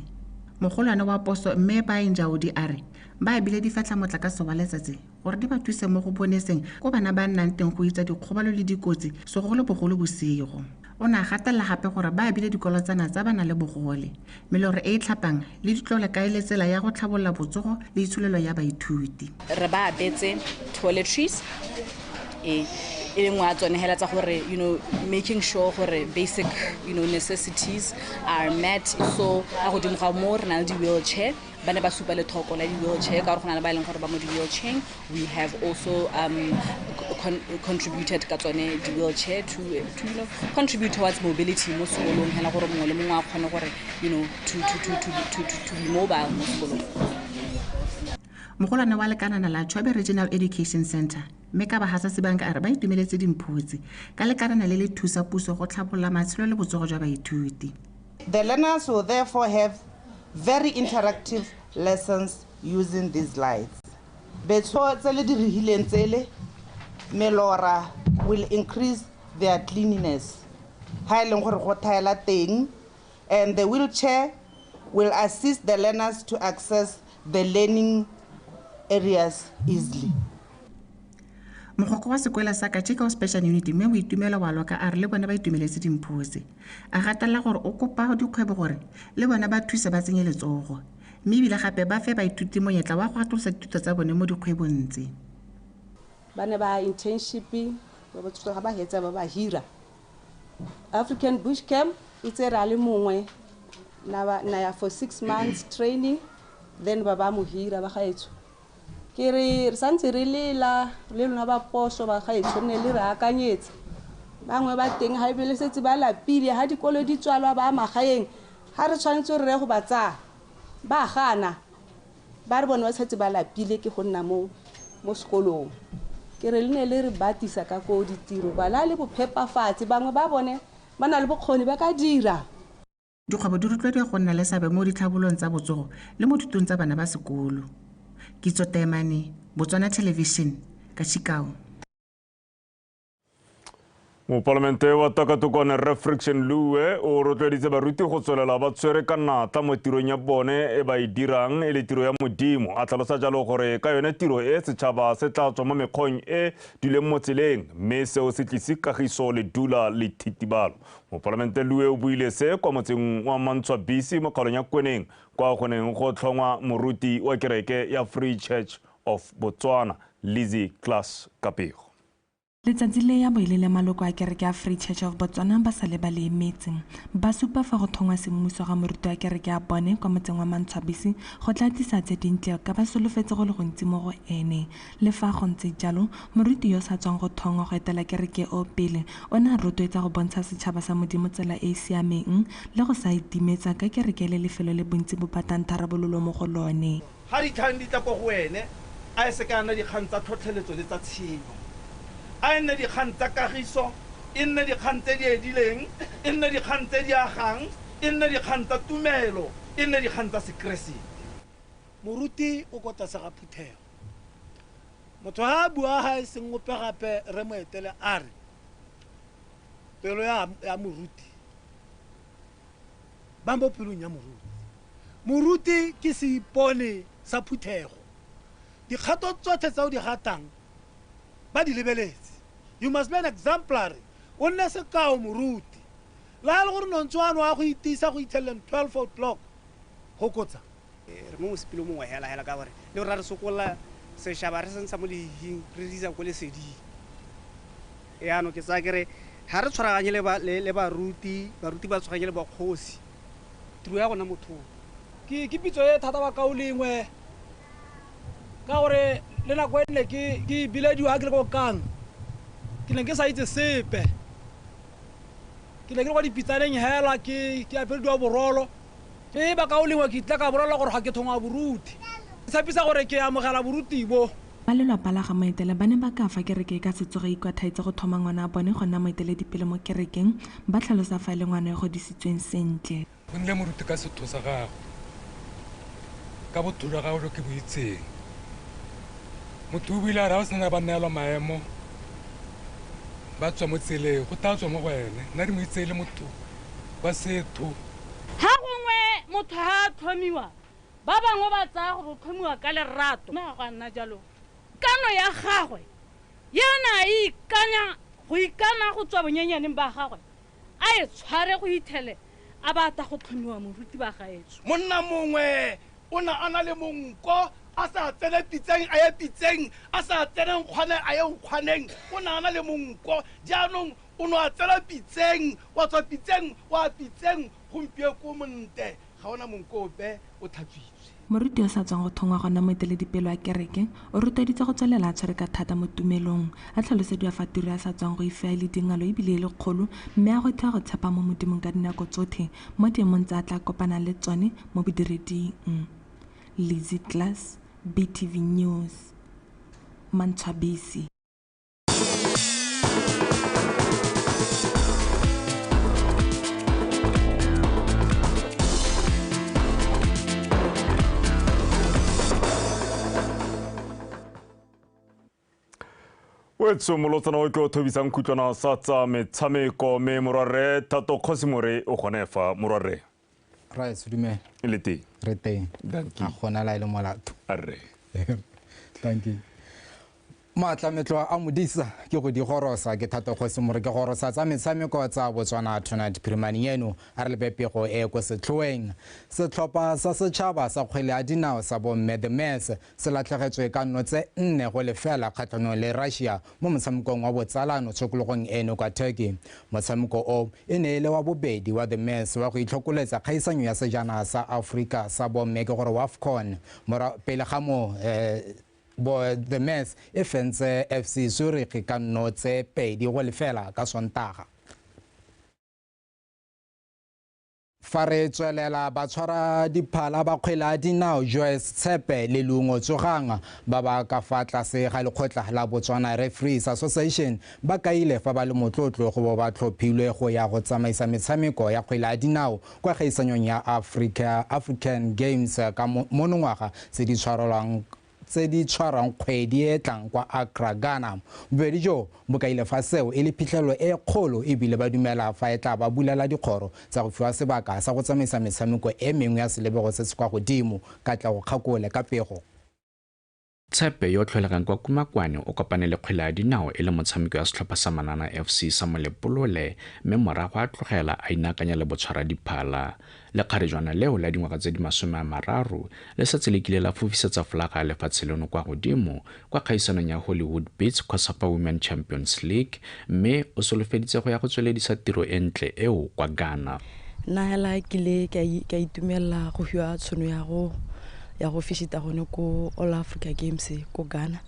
Speaker 13: Mogolwane wa poso mme Baenjaodi a re ba abile difetlha-motlakase wa letsatsi gore di ba thuse mo go boneseng ko bana ba nnang teng go itsa dikgobalo le dikotsi segolobogolo bosigo. O ne a gatelela gape gore ba abile dikolotsana tsa bana le bogole, melora e e tlhapang le ditlole ka e le tsela ya go tlhabolola botsogo le itsholelo ya baithuti.
Speaker 14: Re ba abetse toiletries e e lengwe ya tsone hela tsa gore making sure gore basic necessities are met. So ka godimo ga moo re na le di-wheelchair, ba ne ba supa lethoko la di-wheelchair ka gore go na le ba e leng gore ba mo di-wheelchair. We have also contributed ka tsone di-wheelchair to contribute towards mobility mo sekolong hela gore mongwe le mongwe a kgone gore to be mobile mo sekolong.
Speaker 13: Mogolwane wa lekalana la Chobe Regional Education Centre mme ka Bahasa Sebanka a re ba itumeletse dimpho tse ka lekalana le le thusa puso go tlhabolola matshelo le botsogo jwa baithuti.
Speaker 15: The learners will therefore have very interactive lessons using these lights. Betso tse le dirihileng tsele melora will increase their cleanliness. Ha e leng gore go thaela teng, and the wheelchair will assist the learners to access the learning areas easily.
Speaker 13: Mogokgo wa sekwela sa Kachikau Special Unit mme Boitumelo wa Loka a re le bona ba itumeletse dimpho tse. A gatelela gore o kopa dikgwebo gore le bona ba thuse ba tsenye letsogo, mme ebile gape ba fe baithuti monyetla wa go atolosa dithuto tsa bone mo dikgwebong tse.
Speaker 16: Ba ne ba internship, ba ba tsoga ba hetsa ba ba hira. African Bush Camp e tsere a le mongwe na ya for 6 months training, then ba ba mo hira ba gaetsho. Ke re santse re lela le lona ba poso ba gaetsho ne le re akanyetse. Bangwe ba teng ha ebile setse ba lapile ha dikolo di tswalwa ba magaeng, ha re tshwanetse re go ba tsaya ba gana, ba re bone ba setse ba lapile ke go nna mo sekolong. Ke re le ne le re batisa ka ko ditiro ba la le bophepafatsi, bangwe ba bone ba na le bokgoni ba ka dira.
Speaker 13: Dikgwebo di rotloediwa go nna le seabe mo ditlhabololong tsa botsogo le mo thutong tsa bana ba sekolo. Kitso Taemane, Botswana Television, Kachikau.
Speaker 1: Mopalamente wa Takatokwane Rre Friction Leuwe o rotloeditse baruti go tswelela ba tshwere ka natla mo tirong ya bone e ba e dirang e le tiro ya Modimo. A tlhalosa jalo gore ka yone tiro e setšhaba se tla tswa mo mekgweng e duleng mo tseleng mme seo se tlise kagiso le dula le thitibalo. Mopalamente Leuwe o buile se kwa motseng wa Mantshwabisi mo kgaolong ya Kweneng kwa go neng go tlhongwa moruti wa kereke ya Free Church of Botswana, Lizzie Klass Kapego.
Speaker 3: Letsatsi le ya bo e le le maloko a kereke ya Free Church of Botswana ba sa le ba le emetse. Ba supa fa go thongwa semmuso ga moruti wa kereke ya bone kwa motseng wa Mantshwabisi go tla tlisa tse dintle ka ba solofetse go le gontsi mo go ene. Le fa go ntse jalo, moruti yo sa tswang go thongwa go etela kereke o pele o ne a rotloetsa go bontsha setšhaba sa Modimo tsela e e siameng le go sa itimetsa ka kereke le lefelo le bontsi bo batang tharabololo mo go lone.
Speaker 4: Ga dikgang di tla ko go wene, a e se ka nna dikgang tsa tlhotlheletso le tsa tshenyo. A e nne dikgang tsa kagiso, e nne dikgang tse di edileng, e nne dikgang tse di agang, e nne dikgang tsa tumelo, e nne dikgang tsa sekeresete.
Speaker 17: Moruti o ko tlase ga phuthego. Motho ha a bua ha e seng ope gape re mo etele a re pelo ya moruti ba mo pelong ya moruti. Moruti ke seipone sa phuthego. Dikgato tsotlhe tse o di gatang ba di lebeletse. You must be an exemplary. O nne sekao moruti. Le ha e le gore nontse wa no a go itisa go itlheleleng 12 o'clock go kotsa.
Speaker 18: Re mo mosepele mongwe hela hela ka gore le rra re sokolla sešaba re se ntsha mo lehihing re isa ko leseding. Yaanong ke tsaya kere ha re tshwaraganye le baruti, baruti ba tshwaraganye le bakgosi, tiro ya gona mothong.
Speaker 19: Ke pitso e thata ba kaolengwe ka gore le nako e nne ke bilediwa ke le ko kang ke ne ke sa itse sepe. Ke ne ke le kwa dipitsaneng hela ke aperediwa borolo. E ba kaolengwe ke tla ka borolo gore ga ke thongwa boruti. Ke tshepisa gore ke amogela boruti bo.
Speaker 3: Ba lelapa la ga Moetele ba ne ba ka fa kereke e ka se tsoge ikwatlhaetse go thoma ngwana a bone go nna moeteledipele mo kerekeng, ba tlhalosa fa e le ngwana yo godisitsweng sentle.
Speaker 20: Go nnile moruti ka setho sa gagwe, ka botho jwa gagwe jo ke bo itseng. Motho o buile a re ha o sena ba neelwa maemo ba tswa mo tseleng, go tla tswa mo go ene. Nna di mo itse e le motho wa setho.
Speaker 21: Ha gongwe motho ha a tlhomiwa, ba bangwe ba tsaya gore o tlhomiwa ka lerato. Mme ga go a nna jalo. Kano ya gagwe yena a ikanya go ikana go tswa bonyenyaneng ba gagwe, a e tshware go ithele a batla go tlhomiwa moruti ba gaetsho.
Speaker 4: Monna mongwe o ne a na le monko, a sa tsene pitseng a ye pitseng, a sa tsene nkgwane a ye nkgwaneng, o ne a na le monko. Jaanong o ne a tsena pitseng, wa tswa pitseng, wa pitseng, gompieno ko monte ga ona monko ope o tlhatswitswe.
Speaker 3: Moruti yo sa tswang go thongwa gona moeteledipele wa kereke o rotloeditse go tswelela a tshwere ka thata mo tumelong, a tlhalosediwa fa tiro ya sa tswang go ifea le dingalo ebile e le kgolo, mme a gwetlha go tshepa mo Modimong ka dinako tsotlhe mo diemong tse a tla kopanang le tsone mo bodireding. Lizzie Klass, BTV News, Mantshwabisi.
Speaker 1: Wetso molotsana o ke o thobisang khutlwana sa tsa metshameko mme morwarre Thato Kgosimore o gone fa. Morwarre.
Speaker 22: Right, dumela.
Speaker 1: Le teng.
Speaker 22: Re teng.
Speaker 1: Dankie.
Speaker 22: A gona la ile molato.
Speaker 1: Arre.
Speaker 22: Thank you. Maatlametlo a modisa ke go di gorosa ke Thato Kgosimore ke gorosa tsa metshameko tsa Botswana Tonight Phirimane eno a re lebe pego e ko setlhoeng. Setlhopha sa setšhaba sa kgwele ya dinao sa bomme The Mets se latlhegetswe ka 4-0 kgatlhanong le Russia mo motshamekong wa botsalano tshokologong eno kwa Turkey. Motshameko o e ne e le wa bobedi wa The Mets wa go itlhokoletsa kgaisanyo ya sejana sa Afrika sa bomme ke gore WAFCON. Pele ga mo The Mets e fentse FC Zurich ka 2-0 ka Sontaga. Fa re tswelela batshwara diphala ba kgwele ya dinao Joyce Tshepe le Leungo Tsogang ba ba ka fa tlase ga lekgotla la Botswana Referees Association ba kaile fa ba le motlotlo go bo ba tlhophilwe go ya go tsamaisa metshameko ya kgwele ya dinao kwa kgaisanyong ya African Games ka monongwaga tse di tshwarwang kgwedi e tlang kwa Accra, Ghana. Bobedi jo bo kaile fa seo e le phitlhelelo e kgolo ebile ba dumela fa e tla ba bulela dikgoro tsa go fiwa sebaka sa go tsamaisa metshameko e mengwe ya selebego se se kwa godimo. Katlego Kgakole ka pego.
Speaker 2: Tshepe yo tlholegang kwa Kumakwane o kopane le kgwele ya dinao e le motshameko ya setlhopha sa Manana FC sa Molepolole mme morago a tlogela a inaakanya le botshwara diphala. Lekgarejwana leo la dingwaga tse di 30 le setse le kile la fofisetsa folaga ya lefatshe leno kwa godimo kwa kgaisanong ya Hollywood Beats COSAFA Women Champions League mme o solofeditse go ya go tsweledisa tiro e ntle eo kwa Ghana.
Speaker 6: Nna hela ke ile ka itumella go fiwa tshono ya go fishita gone ko All Africa Games ko Ghana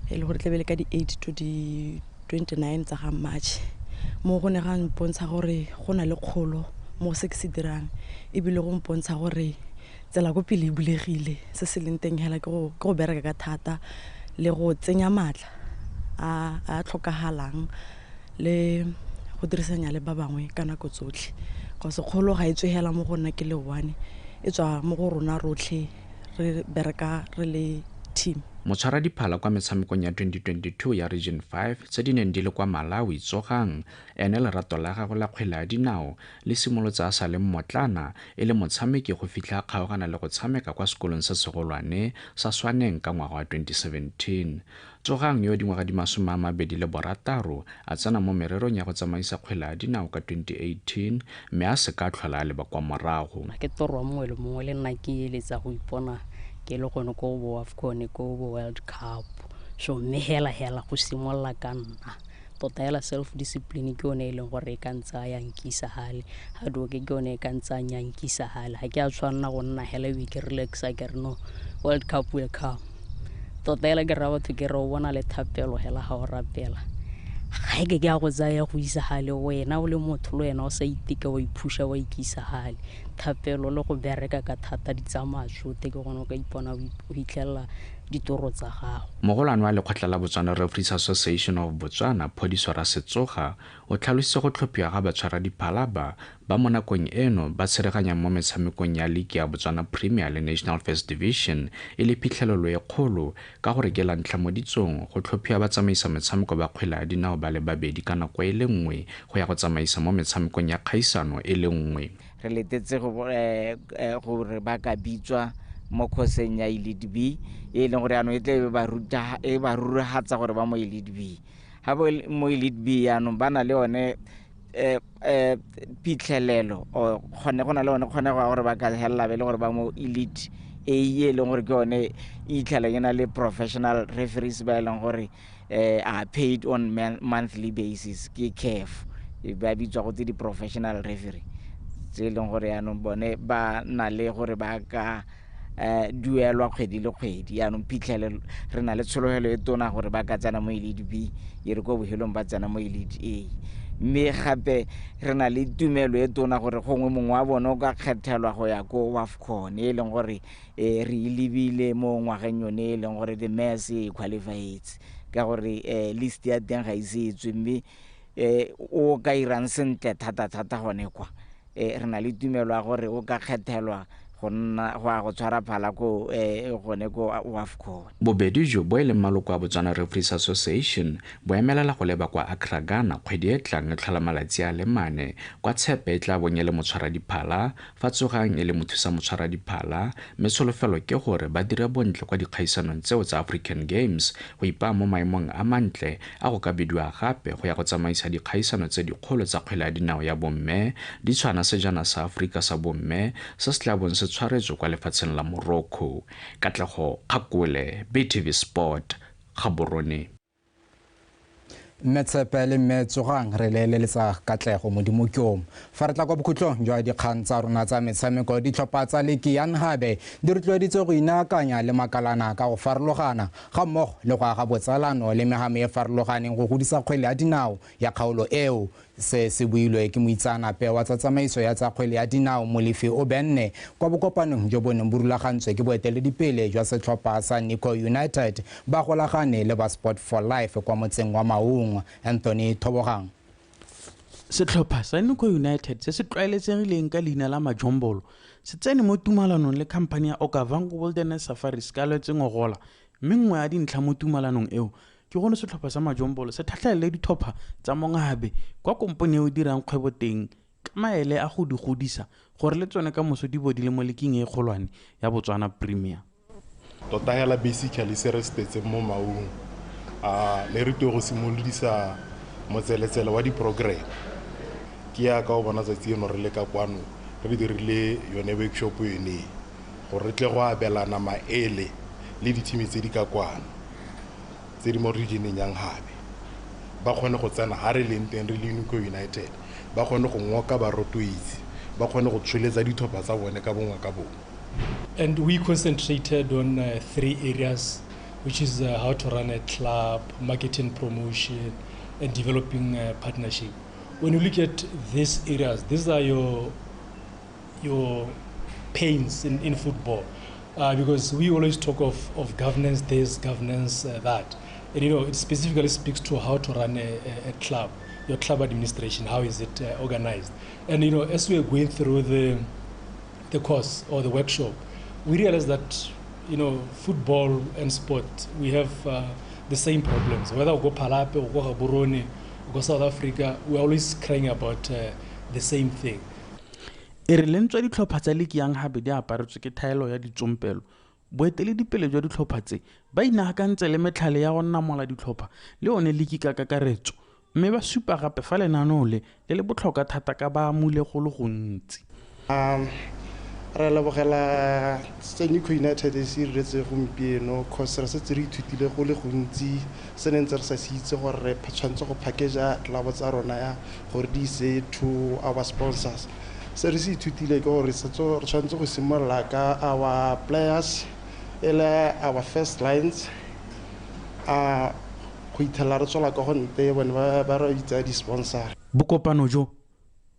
Speaker 6: e le gore tlebele ka di 8 to di 29 tsa ga March. Mo go ne ga mpontsha gore go na le kgolo mo se ke se dirang ebile go mpontsha gore tsela ko pele e bulegile. Se se leng teng hela ke go bereka ka thata le go tsenya matla a tlhokagalang le go dirisanya le ba bangwe ka nako tsotlhe. Go kgolo ga e tswe hela mo go nna ke le one, e tswa mo go rona rotlhe re bereka re le team.
Speaker 2: Motshwara diphala kwa metshamekong ya 2022 ya Region 5 tse di neng di le kwa Malawi Tsogang ene lerato la gagwe la kgwele ya dinao le simolotse a sa le mmotlana e le motshameki go fitlha a kgaogana le go tshameka kwa sekolong se segolwane sa Swaneng ka ngwaga wa 2017. Tsogang yo dingwaga di 26 a tsena mo mererong ya go tsamaisa kgwele ya dinao ka 2018 mme a se ka tlhola a leba kwa morago.
Speaker 7: Ke toro mongwe le mongwe le nna ke eletsa go ipona ke le gone ko bo AFCON ko bo World Cup, so mme hela go simolola ka nna tota hela self discipline ke yone e leng gore e ka ntsa ya nkisa hale, hard work ke yone e ka ntsa ya nkisa hale. Ga ke a tshwanela go nna hela e ke relaxa ke re no, World Cup will come. Tota hela ke raya batho ke re o bona le thapelo hela ga o rapela ga ke a go tsaya go isa hale, wena o le motho le wena o sa iteke wa iphusha wa ikisa hale. Thapelo le go bereka ka thata di tsamaya tsote ke gone o ka ipona o hitlhella ditoro tsa gago.
Speaker 2: Mogolwane wa lekgotla la Botswana Referees Association of Botswana Phodiso Rasetsoga o tlhalositse go tlhophiwa ga batshwara diphala ba mo nakong eno ba tshereganyang mo metshamekong ya League ya Botswana Premier le National First Division e le phitlhelelo e kgolo ka gore ke la ntlha mo ditsong go tlhophiwa batsamaisa metshameko ba kgwele ya dinao ba le babedi ka nako e le nngwe go ya go tsamaisa mo metshamekong ya kgaisano e le nngwe.
Speaker 9: Re letetse gore ba ka bitswa mo khoseng ya Elite B e leng gore yaanong e tle e ba ruragatsa gore ba mo Elite B. Ga ba mo Elite B yaanong ba na le yone phitlhelelo or kgone go na le yone kgonego ya gore ba ka helela be le gore ba mo Elite A e leng gore ke yone e itlhelang e na le professional referees ba e leng gore are paid on monthly basis ke CAF, ba bitswa go tse di-professional referee tse e leng gore yaanong bone ba na le gore ba ka duelwa kgwedi le kgwedi. Yaanong phitlhelelo re na le tshologelo e tona gore ba ka tsena mo Elite B e re ko bohelong ba tsena mo Elite A, mme gape re na le tumelo e tona gore gongwe mongwe wa bone o ka kgethelwa go ya ko AFCON e leng gore re e lebile mo ngwageng yone e leng gore the MES e qualifieds ka gore list ya teng ga ise e tswe, mme o ka irang sentle thata-thata gone kwa re na le tumelo ya gore o ka kgethelwa go nna go ya go tshwara phala ko gone ko AFCON.
Speaker 2: Bobedi jo bo e leng maloko a Botswana Referees Association bo emelela go leba kwa Accra, Ghana kgwedi e tlang e tlhola malatsi a le 4 kwa Tshepe e tla bong e le motshwara diphala fa Tsogang e le mothusa motshwara diphala mme tsholofelo ke gore ba dire bontle kwa dikgaisanong tseo tsa African Games go ipaya mo maemong a mantle a go ka bidiwa gape go ya go tsamaisa dikgaisano tse dikgolo tsa kgwele ya dinao ya bomme di tshwana sejana sa Aforika sa bomme se se tla bong se tshwaretswe kwa lefatsheng la Morocco. Katlego Kgakole, BTV Sport, Gaborone.
Speaker 22: Mme Tshepe le mme Tsogang re le eleletsa katlego modimo ke o. Fa re tla kwa bokhutlong jwa dikgang tsa rona tsa metshameko, ditlhopha tsa liki ya Nhabe di rotloeditswe go inaakanya le makalana ka go farologana ga mmogo le go aga botsalano le megamo e farologaneng go godisa kgwele ya dinao ya kgaolo eo. Se se builwe ke moitseanape wa tsa tsamaiso ya tsa kgwele ya dinao Molefi Obenne kwa bokopanong jo bo neng bo rulagantswe ke boeteledipele jwa setlhopha sa Nico United ba golagane le ba Sport for Life kwa motseng wa Maung. Anthony Thobogang.
Speaker 5: Setlhopha sa Nico United se se tlwaeletsegileng ka leina la Majombolo se tsene mo tumalanong le khamphani ya Okavango Wilderness Safaris ka Lwetse ngogola, mme nngwe ya dintlha mo tumalanong eo ke gone setlhopha sa Majombolo se tlhatlhelele ditlhopha tsa mongabe kwa kompone eo dirang kgwebo teng ka maele a go di godisa gore le tsone ka moso di bo di le mo leking e kgolwane ya Botswana Premier.
Speaker 8: Tota hela basically se re se mo Maung a le re go simolodisa motseletsele wa di-program ke ya ka o bona tsatsi eno re le ka kwano re dirile yone workshop yone gore re tle go abelana maele le dithimi tse di ka kwano tse di mo regioneng ya Nhabe ba kgone go tsena ha re leng teng re le Nico United ba kgone go ngoka ba rotloetsi ba kgone go tsweletsa ditlhopha tsa bone ka bongwe ka bongwe.
Speaker 10: And we concentrated on three areas, which is how to run a club, marketing promotion, and developing a partnership. When you look at these areas, these are your pains in football, because we always talk of governance this, governance that. And you know, it specifically speaks to how to run a club, your club administration, how is it organized. And you know, as we are going through the course or the workshop, we realize that, you know, football and sport, we have the same problems. Whether we go Palape or go Gaborone, or go South Africa, we're always crying about the same thing.
Speaker 5: E re le ntswa ditlhopha tsa liki ya Nhabe di aparetswe ke thaelo ya ditsompelo, boeteledipele jwa ditlhopha tse ba inaakantse le metlhale ya go namola ditlhopha le one liki ka kakaretso, mme ba supa gape fa lenaneo le le botlhokwa thata ka ba amule go le gontsi.
Speaker 23: Re lebogela se Nico United se iretse gompieno cause re setse re ithutile go le gontsi se ne ntse re sa se itse gore re tshwanetse go package-a club tsa rona ya gore di ise to our sponsors. Se re se ithutile ke gore re tshwanetse go simolola ka our players e le our first lines go ithela re tswela ka go nte bone ba re itsa di-sponsor.
Speaker 5: Bokopano jo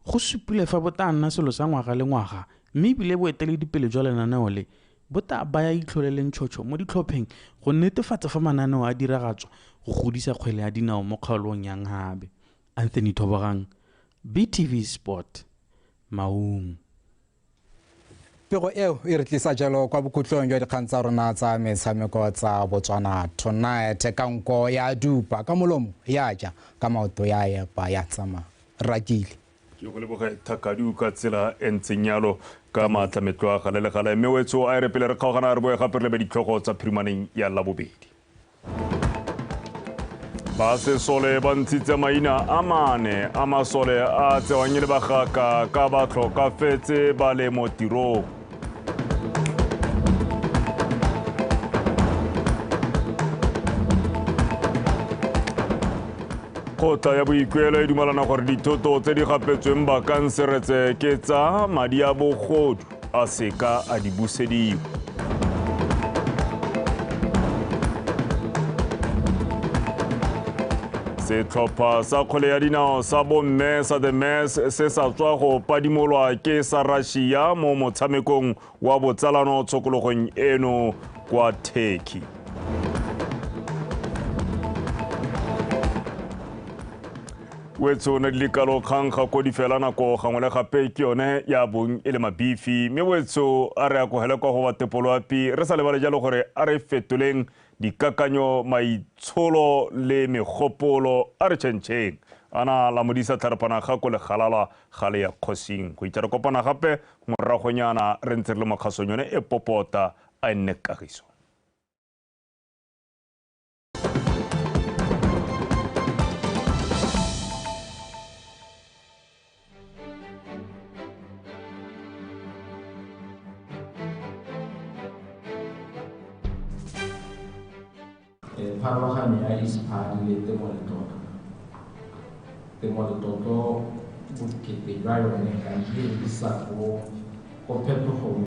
Speaker 5: go supile fa bo tla nna selo sa ngwaga le ngwaga, mme ebile boeteledipele jwa lenaneo le bo tla baya itlhole le ntšhotšho mo ditlhopheng go netefatsa fa mananeo a diragatswa go godisa kgwele ya dinao mo kgaolong ya Nhabe. Anthony Thobogang, BTV Sport, Maung.
Speaker 22: Pego eo e re tlisa jalo kwa bokhutlong jwa dikgang tsa rona tsa metshameko tsa Botswana Tonight. Ka nko ya dupa, ka molomo ya ja, ka maoto ya epa ya tsamaya. Rakile.
Speaker 1: Ke go leboga Thakadu ka tsela e ntseng yalo ka maatlametlo a gale le gale, mme wetso a e re pele re kgaogana re boe gape re lebe ditlhogo tsa phirimaneng ya Labobedi. Ba sesole ba ntshitse maina a mane a masole a tsewang e le bagaka ka ba tlhokafetse ba le mo tirong. Kgotla ya boikuelo e dumalana gore dithoto tse di gapetsweng bakanseretse ke tsa madi a bogodu a seka a di busediwa. Setlhopha sa kgwele ya dinao sa bomme sa The Mess se sa tswa go padimolwa ke sa Russia mo motshamekong wa botsalano tshokologong eno kwa Turkey. Wetso ne di kalo kgang ga ko di fela nako gangwe le gape ke yone ya bong e le mabifi, mme wetso a re akogele kwa go ba tepoloapi re sa lebale jalo gore a re fetoleng dikakanyo, maitsholo le megopolo, a re tšhentšheng. Ana la modisa tlharapana ga ko le galala ga le ya kgosing go itse re kopana gape moragonyana re ntse re le mo kgasong yone e popota a nne kagiso.
Speaker 2: Pharologanyo ya ISPAAD le temo letlotlo. Temo letlotlo bokete jwa yone ga e isa ko phetogong.